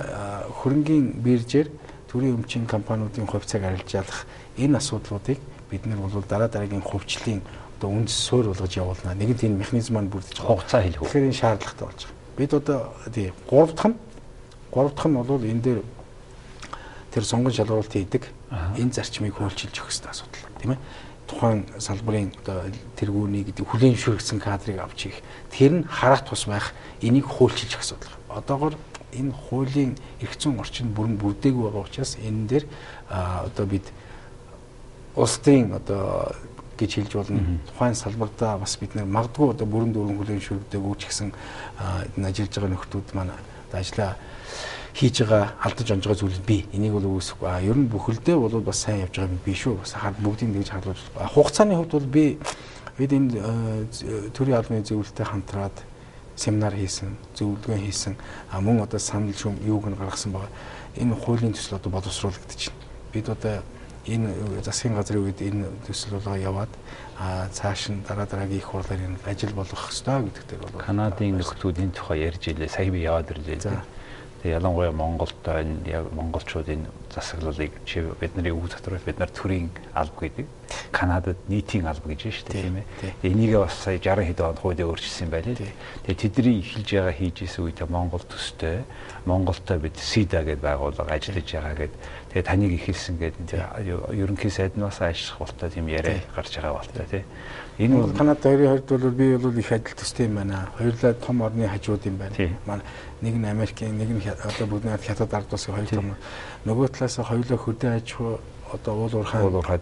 хөрөнгийн биржээр төрийн өмчийн компаниудын хувьцааг арилжаалах энэ асуудлуудыг бид нар бол дараа дараагийн хувьчлалын одоо үндэс суурь болгож явуулна. Нэгэнт энэ механизм маань бүрдэж байгаа. Хугацаа хэлэх үү? Тэгэхээр энэ шаардлагатай болж байгаа. Бид одоо тий гурав дахь нь бол энэ дээр тэр сонгон шалгаруулалт хийдэг энэ зарчмыг хуульчилж өгөх ёстой асуудал тийм ээ. Тухайн салбарын одоо тэргүүний гэдэг хүлээн зөвшөөрөгдсөн кадрыг авч хийх. Тэр нь хараат тус байх энийг хуульчилж өгөх асуудал. Одоогор энэ хуулийн эрх зүйн орчин бүрэн бүрдээгүй байгаа учраас энэ дээр одоо бид улс төрийн одоо гэж хэлж болно. Тухайн салбартаа бас бид нэр магадгүй одоо бүрэн дүүрэн хүлээн зөвшөөрөгдөөгүй ч гэсэн энэ ажиллаж байгаа нөхдүүд маань одоо ажиллаа хийж байгаа алдаж онж байгаа зүйл бий. Энийг бол үүсэхгүй. А ер нь бүхэлдээ бол бас сайн явж байгаа юм биш үү. Бас бүгдийг тэгж харуулж. Хугацааны хувьд бол бид энэ төрийн албаны зөвлөлтөй хамтраад семинар хийсэн, зөвлөгөө хийсэн, мөн одоо санал шүүм юуг нь гаргасан байгаа. Энэ хуулийн төсөл одоо боловсруулагдаж байна. Бид одоо энэ засгийн газрын үед энэ төсөл болгоо яваад цааш нь дараа дараагийн их хурлаар энэ ажил болгох ёстой гэдэг дээр бол Канадын нөхдүүд энэ тухай ярьж илээ. Сая би яваад ирлээ. Тэгээ ялангуяа Монголд энэ яг монголчууд энэ засаглалыг бидний үг дотор бид нар төрийн алба гэдэг. Канадад нийтийн алба гэж байна шүү дээ, тийм ээ. Энийгээ бас сая 60 хэдэн онд хуулийг өөрчилсөн байлээ. Тэгээ тэдний эхэлж байгаа хийж исэн үед Монгол төстэй, Монголтой бид СИДА гэдэг байгууллага ажиллаж байгаа гэдэг. Тэгээ таныг эхэлсэн гэдэг ерөнхий сайд нь бас ажиллах болтой тийм яриа гарч байгаа болтой тий. Энэ бол Канада хоёрын хувьд бол би бол их адил төстэй юм байна. Хоёулаа том орны хажууд юм байна. Манай нэг нь Америкийн, нэг нь одоо бүгд найрат Хятад ард улсын хоёр том. Нөгөө талаас хоёулаа хөдөө аж ахуй одоо уул уурхай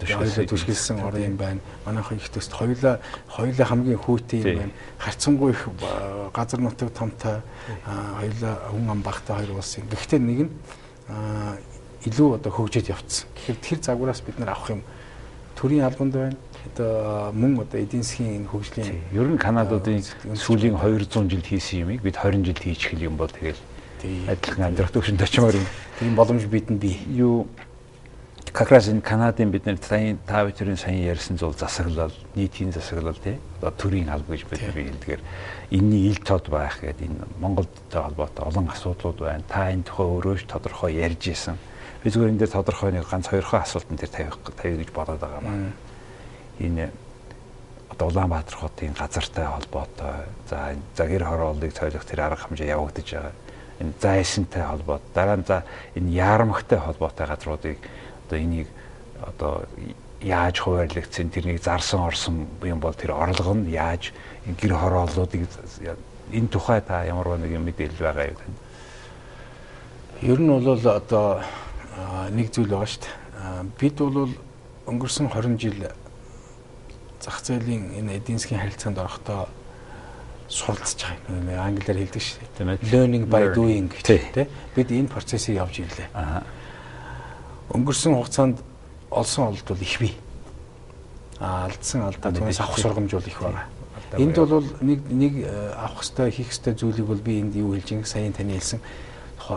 түшгэлсэн орн юм байна. Манайх их төст хоёулаа хамгийн хүүтэй юм байна. Харьцангуй их газар нутаг томтой хоёулаа хүн ам багтай хоёр улс юм. Гэхдээ нэг нь илүү одоо хөгжиж явцсан. Тэгэхээр тэр загвараас бид нар авах юм төрийн албанд байна. Одоо мөн одоо эдийн засгийн энэ хөгжлийн ер нь Канадуудын сүүлийн 200 жилд хийсэн юмыг бид 20 жилд хийчих юм бол тэгэл адилхан амьдрах төвшөнд очимоор юм. Тийм боломж бидэнд бий. Юу как раз энэ Канадын бид нар та бүхэн сайн ярьсан зүйл засаглал, нийтийн засаглал тий. Одоо төрийн алба гэж бид хэлдгээр энэний ил тод байх гэдэг энэ Монголдтой холбоотой олон асуудлууд байна. Та энэ тухай өөрөө ч тодорхой ярьж исэн. Би зүгээр энэ дээр тодорхой нэг ганц хоёрхон асуултан дээр тавих гэж бодоод байгаа юм. Энэ одоо Улаанбаатар хотын газартай холбоотой, за гэр хорооллыг цойлох тэр арга хэмжээ явагдаж байгаа. Энэ зайсантай холбоот, дараа нь за энэ яармагтай холбоотой газруудыг одоо энийг одоо яаж хуваарлагдсан, тэрнийг зарсан орсон юм бол тэр орлого нь яаж гэр хорооллуудыг энэ тухай та ямар нэг юм мэдээлэл байгаа юу танд? Ер нь бол одоо нэг зүйл байгаа шүү дээ. Бид бол өнгөрсөн 20 жил зах зээлийн энэ эдийн засгийн харилцаанд орохдоо суралцж байгаа юм. Англиар хэлдэг шүү дээ. Learning by doing гэж тийм. Бид энэ процессыг явж ирлээ. Өнгөрсөн хугацаанд олсон ололт бол их бий. Алдсан алдаа түүнээс авах сургамж бол их байгаа. Энд бол нэг авах ёстой, хийх ёстой зүйлийг бол би энд юу хэлж байгаа, саяын таны хэлсэн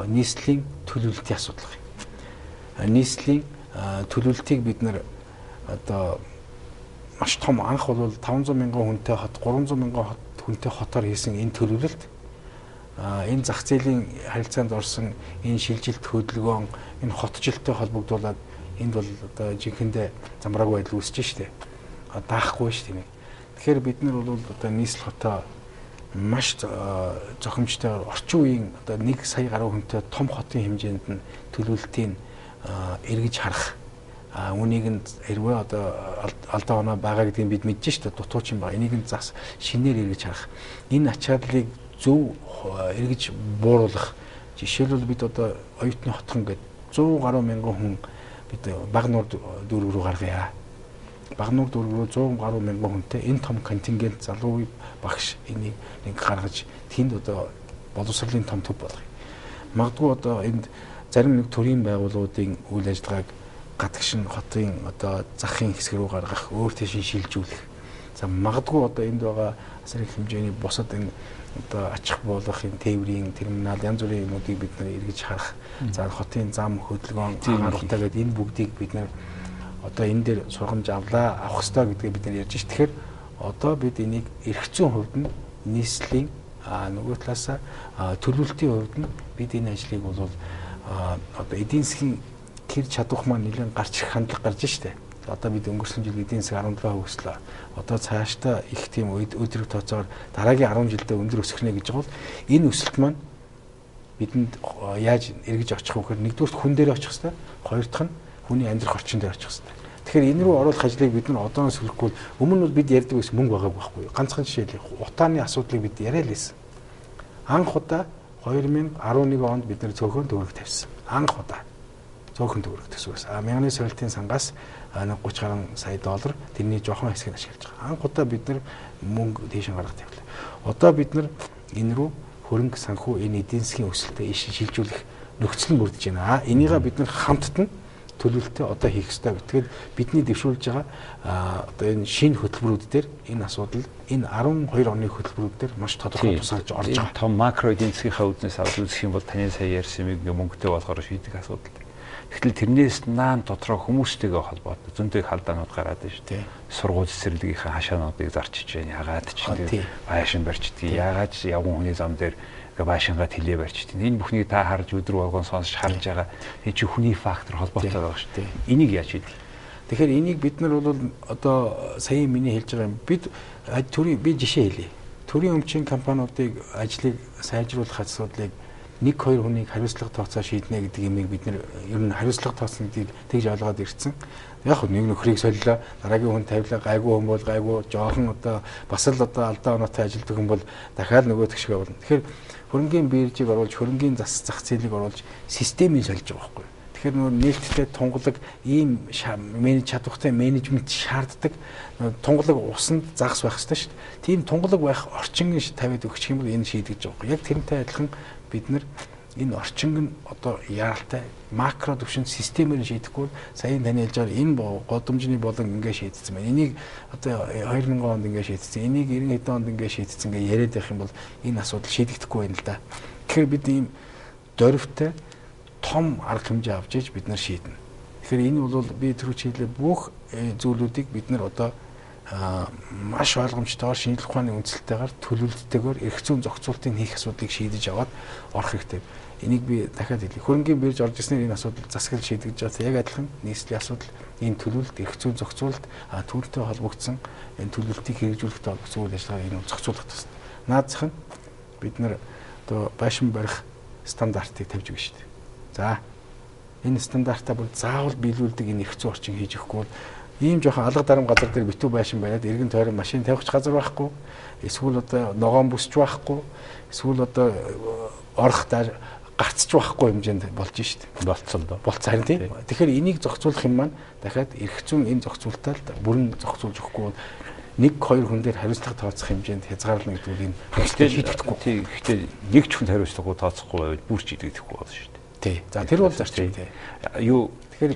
нийслэлийн төлөвлөлтийн асуудал юм. Нийслэлийн төлөвлөлтийг бид нар одоо маш том анх бол 500 мянган хүнтэй хот, 300 мянган хүнтэй хотоор хийсэн энэ төлөвлөлт, энэ зах зээлийн харилцаанд орсон энэ шилжилт хөдөлгөөн, энэ хотжилттэй холбогдуулаад энд бол одоо жинхэнэ замраагүй байдал үүсэж штэ. Даахгүй штэ тийм. Тэгэхээр бид нар бол одоо нийслэл хотоо маш зохимжтойгоор орчин үеийн одоо 1 сая гаруй хүнтэй том хотын хэмжээнд нь төлөвлөлтийг эргэж харах. Үүнийг нь хэрвээ одоо алдаа оноо байгаа гэдгийг бид мэдэж штэ, дутуучин байгаа. Энийг нь зас шинээр эргэж харах. Энэ ачааллыг зөв эргэж бууруулах. Жишээлбэл бид одоо оюутны хотхон гээд 100 гаруй мянган хүн бид Багнуур дүүрэг рүү гаргая. Багнуур дүүрэг рүү 100 гаруй мянган хүнтэй энэ том контингент залуу багш энийг нэг гаргаж тэнд одоо боловсролын том төв болгоё. Магадгүй одоо энд зарим нэг төрийн байгууллагуудын үйл ажиллагааг гадагшин хотын одоо захын хэсэг рүү гаргах, өөр тийш шилжүүлэх. За магадгүй одоо энд байгаа асар их хэмжээний бусад энэ одоо ачих буулгах, энэ тээврийн терминал янз бүрийн юмнуудыг бид нар эргэж харах. За хотын зам, хөдөлгөөн, агаар утаа гэдэг энэ бүгдийг бид нар одоо энэ дээр сургамж авлаа, авах ёстой гэдгээ бид нар ярьж ш. Тэгэхээр одоо бид энийг эрх зүйн хувьд нь нийслэлийн нөгөө талаасаа төлөвлөлтийн хувьд нь бид энэ ажлыг бол одоо эдийн засгийн тэр чадвах маань нэлээд гарч ирэх хандлага гарч штэ. Одоо бид өнгөрсөн жил эдийн засаг 17% өслөө. Одоо цаашдаа их тийм өдрөг тооцоогоор дараагийн 10 жилдээ өндөр өсөх нэ гэж байгаа бол энэ өсөлт маань бидэнд яаж эргэж очих вэ гэхээр нэгдүгürt хүн дээр очих хэвээр, хоёр дахь нь хүний амьдрах орчин дээр очих хэвээр. Тэгэхээр энэ рүү оруулах ажлыг бид нар одооноос хөрөхгүй өмнө нь бид ярьдаг байсан мөнгө байгаагүй байхгүй юу. Ганцхан жишээ хэлье. Утааны асуудлыг бид яриа л байсан. Анх удаа 2011 онд бид нар цөөхөн төгрөг тавьсан. Анх удаа цөөхөн төгрөг төсвөөс. Мянганы сольтын сангаас 30 гаруй сая доллар тэрний жоохон хэсгийг ашиглаж байгаа. Анх удаа бид нар мөнгө тийш гаргах тавилаа. Одоо бид нар энэ рүү хөрөнгө санхүү энэ эдийн засгийн өсөлтөд иш шилжүүлэх нөхцөл нь бүрдэж байна. Энийгээ бид нар хамтд нь төлөвлөлтөө одоо хийх ёстой. Тэгэхээр бидний дэвшүүлж байгаа одоо энэ шинэ хөтөлбөрүүд дээр энэ асуудал энэ 12 оны хөтөлбөрүүд дээр маш тодорхой тусгаж орж байгаа. Том макро эдийн засгийнхаа үзнээс авч үзэх юм бол таны сая ярьсан юм мөнгөтэй болохоор шийдэх асуудал. Тэгтэл тэрнээс наан дотроо хүмүүстэйгээ холбоотой зөндөө их алдаанууд гараад байна шүү дээ. Сургууль цэцэрлэгийнхээ хашаануудыг зарчиж байна. Ягаад ч тэр байшин барьчдгийг, ягаад ч явган хүний зам дээр ингээ байшингаа тэлээ барьчдгийг. Энэ бүхнийг та харж өдөр болгон сонсч харж байгаа. Энэ чи хүний фактор холбоотой байгаа шүү дээ. Энийг яаж шийдэх? Тэгэхээр энийг бид нар бол одоо сая миний хэлж байгаа юм. Бид төрийн би жишээ хэлье. Төрийн өмчийн компаниудыг ажлыг сайжруулах асуудлыг нэг хоёр хүнийг хариуцлага тооцоо шийднэ гэдэг юмыг бид нэр ер нь хариуцлага тооцно гэдгийг тэгж ойлгоод ирсэн. Яг нэг нөхрийг солилоо, дараагийн хүн тавилаа, гайгүй хүн бол гайгүй, жоохон одоо бас л одоо алдаа оноотой ажилтдаг хүн бол дахиад нөгөө тэгшгээ болно. Тэгэхээр хөрөнгийн биржийг оруулж, хөрөнгийн зах зээлийг оруулж системийг сольж байгаа байхгүй юу? Тэгэхээр нөгөө нээлттэй тунгалаг ийм менеж чадвартай менежмент шаарддаг тунгалаг усанд загас байх хэрэгтэй шүү дээ. Тийм тунгалаг байх орчин тавиад өгчих юм бол энэ шийдэгдэж байгаа байхгүй. Яг тэрнтэй адилхан бид нар энэ орчинг нь одоо яаралтай макро төвшөнд системээр шийдэхгүй сая таны хэлж байгаа энэ годомжны болон ингэ шийдсэн байна. Энийг одоо 2000 онд ингэ шийдсэн. Энийг 90 хэдэн онд ингэ шийдсэн гэж яриад явах юм бол энэ асуудал шийдэгдэхгүй байна л да. Тэгэхээр бид ийм дөрвтэй том арга хэмжээ авч иж бид нар шийднэ. Тэгэхээр энэ бол би түрүү хэлээ бүх зүйлүүдийг бид нар одоо маш ойлгомжтойгоор шинжлэх ухааны үндсэлтэйгээр төлөвлөлттэйгээр эрх зүйн зохицуултыг хийх асуудлыг шийдэж аваад орох хэрэгтэй. Энийг би дахиад хэлье. Хөрөнгийн бирж орж ирснээр энэ асуудал засаглал шийдэгдэж байгаа. Яг адилхан нийслэлийн асуудал, энэ төлөвлөлт, эрх зүйн зохицуулалт, түүнтэй холбогдсон энэ төлөвлөлтийг хэрэгжүүлэхтэй холбогдсон үйл ажиллагааг энэ зохицуулах ёстой. Наад зах нь бид нар одоо байшин барих стандартыг тавьж өгнө шүү дээ. За энэ стандартаа бүр заавал биелүүлдэг энэ эрх зүйн орчин хийж өгөхгүй бол ийм жоохон алга дарам газар дээр битүү байшин бариад эргэн тойрон машин тавих ч газар байхгүй, эсвэл одоо ногоон бүсч байхгүй, эсвэл одоо орох гарцч байхгүй хэмжээнд болж шít. Болцсон доо. Болцсон харин тийм. Тэгэхээр энийг зохицуулах юм маань дахиад эрх зүйн энэ зохицуултаа л бүрэн зохицуулж өгөхгүй бол нэг хоёр хүн дээр хариуцлага тооцох хэмжээнд хязгаарлана гэдэг нь энэ шийдэхгүй. Тийм. Гэхдээ нэг ч хүн хариуцлагагүй тооцохгүй байвал бүр ч идэвхгүй болно шүү дээ. Тий. За тэр бол зарчим тий. Юу тэгэхээр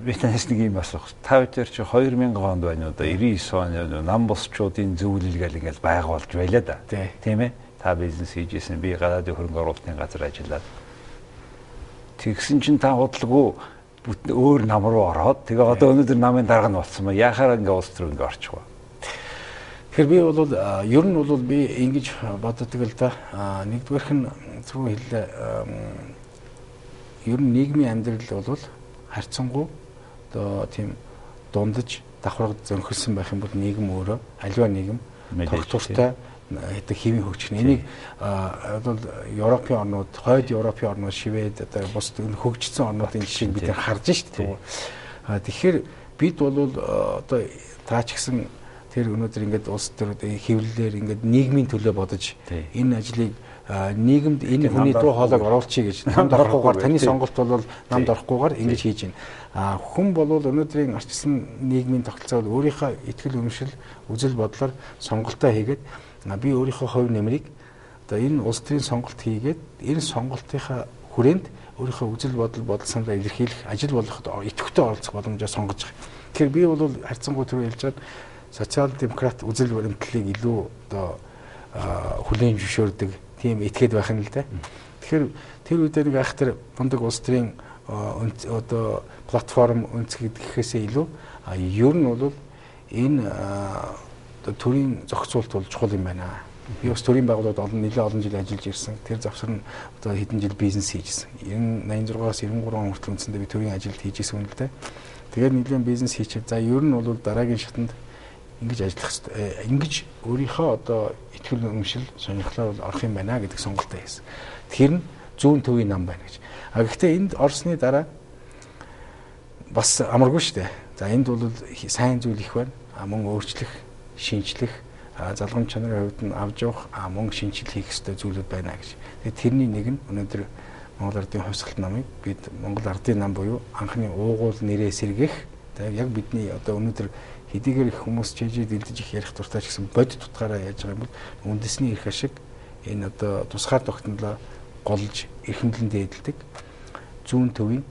би танаас нэг юм асуух. Та бүхэн чи 2000 онд байна уу да 99 оны нам босчуудын зөвлөл гэл ингээл байгуулж байлаа да. Тийм ээ. Та бизнес хийжсэн, би гадаадын хөрөнгө оруулалтын газар ажиллаад. Тэгсэн чинь та худалгүй бүтэн өөр нам руу ороод тэгээ одоо өнөөдөр намын дарга нь болсон ба яхаараа ингээ улс төр ингээ орчих вэ? Тэгэхээр би бол ер нь бол би ингэж боддог л да. Нэгдүгээрх нь зөвхөн хэллээ. Ер нь нийгмийн амьдрал бол харьцангуй одоо тийм дундаж давхарга зөнхөлсөн байх юм бол нийгэм өөрөө аливаа нийгэм тогтвортой гэдэг хэвийн хөгжих. Энийг бол Европын орнууд, хойд Европын орнууд, Швед одоо бусад хөгжсөн орнуудын жишээг бид харж шít. Тэгэхээр бид бол одоо та ч гэсэн тэр өнөөдөр ингээд улс төр хэвлэлээр ингээд нийгмийн төлөө бодож энэ ажлыг нийгэмд энэ хүний дуу хоолойг оруулчихъя гэж намд орохгүйгээр таны сонголт бол намд орохгүйгээр ингэж хийж байна. А хүн бол өнөөдрийн арчилсан нийгмийн тогтолцоо бол өөрийнхөө итгэл үнэмшил, үзэл бодлоор сонголтоо хийгээд би өөрийнхөө хувь нэмрийг одоо энэ улс төрийн сонголт хийгээд энэ сонголтынхаа хүрээнд өөрийнхөө үзэл бодол, бодол саналаа илэрхийлэх ажил болгоход идэвхтэй оролцох боломжоо сонгож байгаа. Тэгэхээр би бол харьцангуй түрүү хэлж байгаа социал демократ үзэл баримтлалыг илүү одоо хүлээн зөвшөөрдөг тийм этгээд байх нь л дээ. Тэгэхээр тэр үедээ нэг айхтар мундаг улс төрийн одоо платформ өнцгий гэхээсээ илүү ер нь бол энэ одоо төрийн зохицуулалт бол чухал юм байна. Би бас төрийн байгууллагад олон нэлээд олон жил ажиллаж ирсэн. Тэр завсар нь одоо хэдэн жил бизнес хийжсэн. 86-аас 93 он хүртэл үндсэндээ би төрийн ажилд хийж исэн юм л дээ. Тэгээд нэлээд бизнес хийчихээ. За ер нь бол дараагийн шатанд ингэж ажиллах хэрэгтэй. Ингэж өөрийнхөө одоо итгэл үнэмшил сонирхлоор бол орох юм байна гэдэг сонголтоо хийсэн. Тэр нь зүүн төвийн нам байна гэж. А гэхдээ энд орсны дараа бас амаргүй шүү дээ. За энд бол сайн зүйл их байна. А мөн өөрчлөх, шинжлэх, залгам чанарын хувьд нь авч явах, мөн шинжил хийх ёстой зүйлүүд байна гэж. Тэгээд тэрний нэг нь өнөөдөр Монгол Ардын хувьсгалт намыг бид Монгол Ардын нам буюу анхны уугуул нэрээ сэргээх. Тэгээд яг бидний одоо өнөөдөр хэдийгээр их хүмүүс чэжээ дэлдэж их ярих дуртай ч гэсэн бодит утгаараа яаж байгаа юм бол үндэсний эрх ашиг энэ одоо тусгаар тогтнолоо голж эрхэмлэн дээдэлдэг зүүн төвийн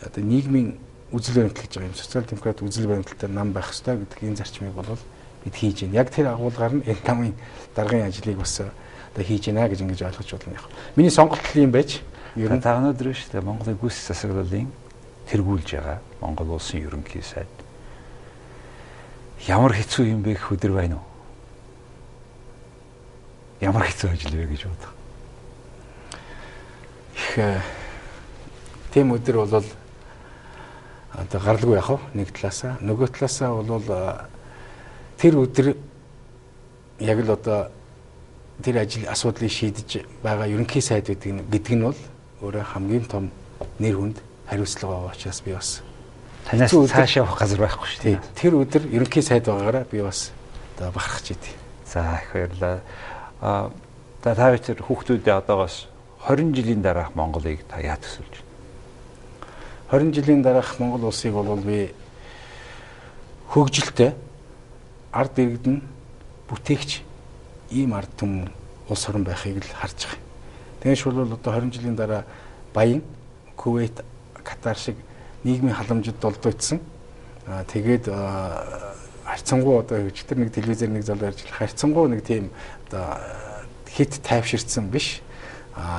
одоо нийгмийн үзэл баримтлал гэж байгаа юм. Социал демократ үзэл баримтлалтай нам байх ёстой гэдэг энэ зарчмыг бол бид хийж байна. Яг тэр агуулгаар нь энэ намын даргын ажлыг бас одоо хийж байна гэж ингэж ойлгож байна яг. Миний сонголт юм байж ер нь та өнөөдөр шүү дээ Монголын гүйцэтгэх засаглалын тэргүүлж байгаа Монгол улсын ерөнхий сайд ямар хэцүү юм бэ гэх өдөр байна уу? Ямар хэцүү ажил вэ гэж бодох. Их тийм өдөр бол одоо гарлгүй яах вэ? Нэг талаасаа, нөгөө талаасаа бол тэр өдөр яг л одоо тэр ажил асуудлыг шийдэж байгаа ерөнхий сайд гэдэг нь бол өөрөө хамгийн том нэр хүнд хариуцлага байгаа учраас би бас танаас цаашаа явах газар байхгүй шүү дээ. Тэр өдөр ерөнхий сайд байгаагаараа би бас одоо бахархаж идэв. За их баярлалаа. За та хоёр хүүхдүүдээ одоогоос 20 жилийн дараах Монголыг та яа төсөөлж байна? 20 жилийн дараах Монгол улсыг бол би хөгжилтэй ард иргэдэн бүтээгч ийм ард түмэн улс орон байхыг л харж байгаа. Тэгээс бол одоо 20 жилийн дараа Баян, Кувейт, Катар шиг нийгмийн халамжид долдуйтсан. Тэгээд харьцангуй одоо өчигдөр нэг телевизээр нэг залуу ярьж харьцангуй нэг тийм одоо хит тайвширсан биш.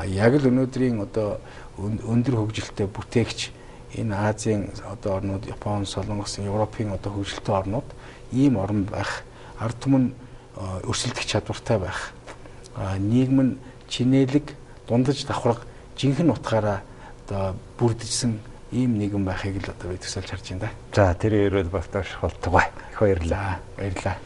Яг л өнөөдрийн одоо өндөр хөгжилтэй бүтээгч энэ Азийн одоо орнууд, Япон, Солонгос, Европын одоо хөгжилтэй орнууд ийм орн байх, ард түмэн өрсөлдөх чадвартай байх, нийгэм нь чинээлэг, дундаж давхарга жинхэнэ утгаараа одоо бүрдэжсэн ийм нийгэм байхыг л одоо би төсөөлж харж байна да. За, тэр өрөөл болтоош болтугай. Их баярлалаа. Баярлалаа.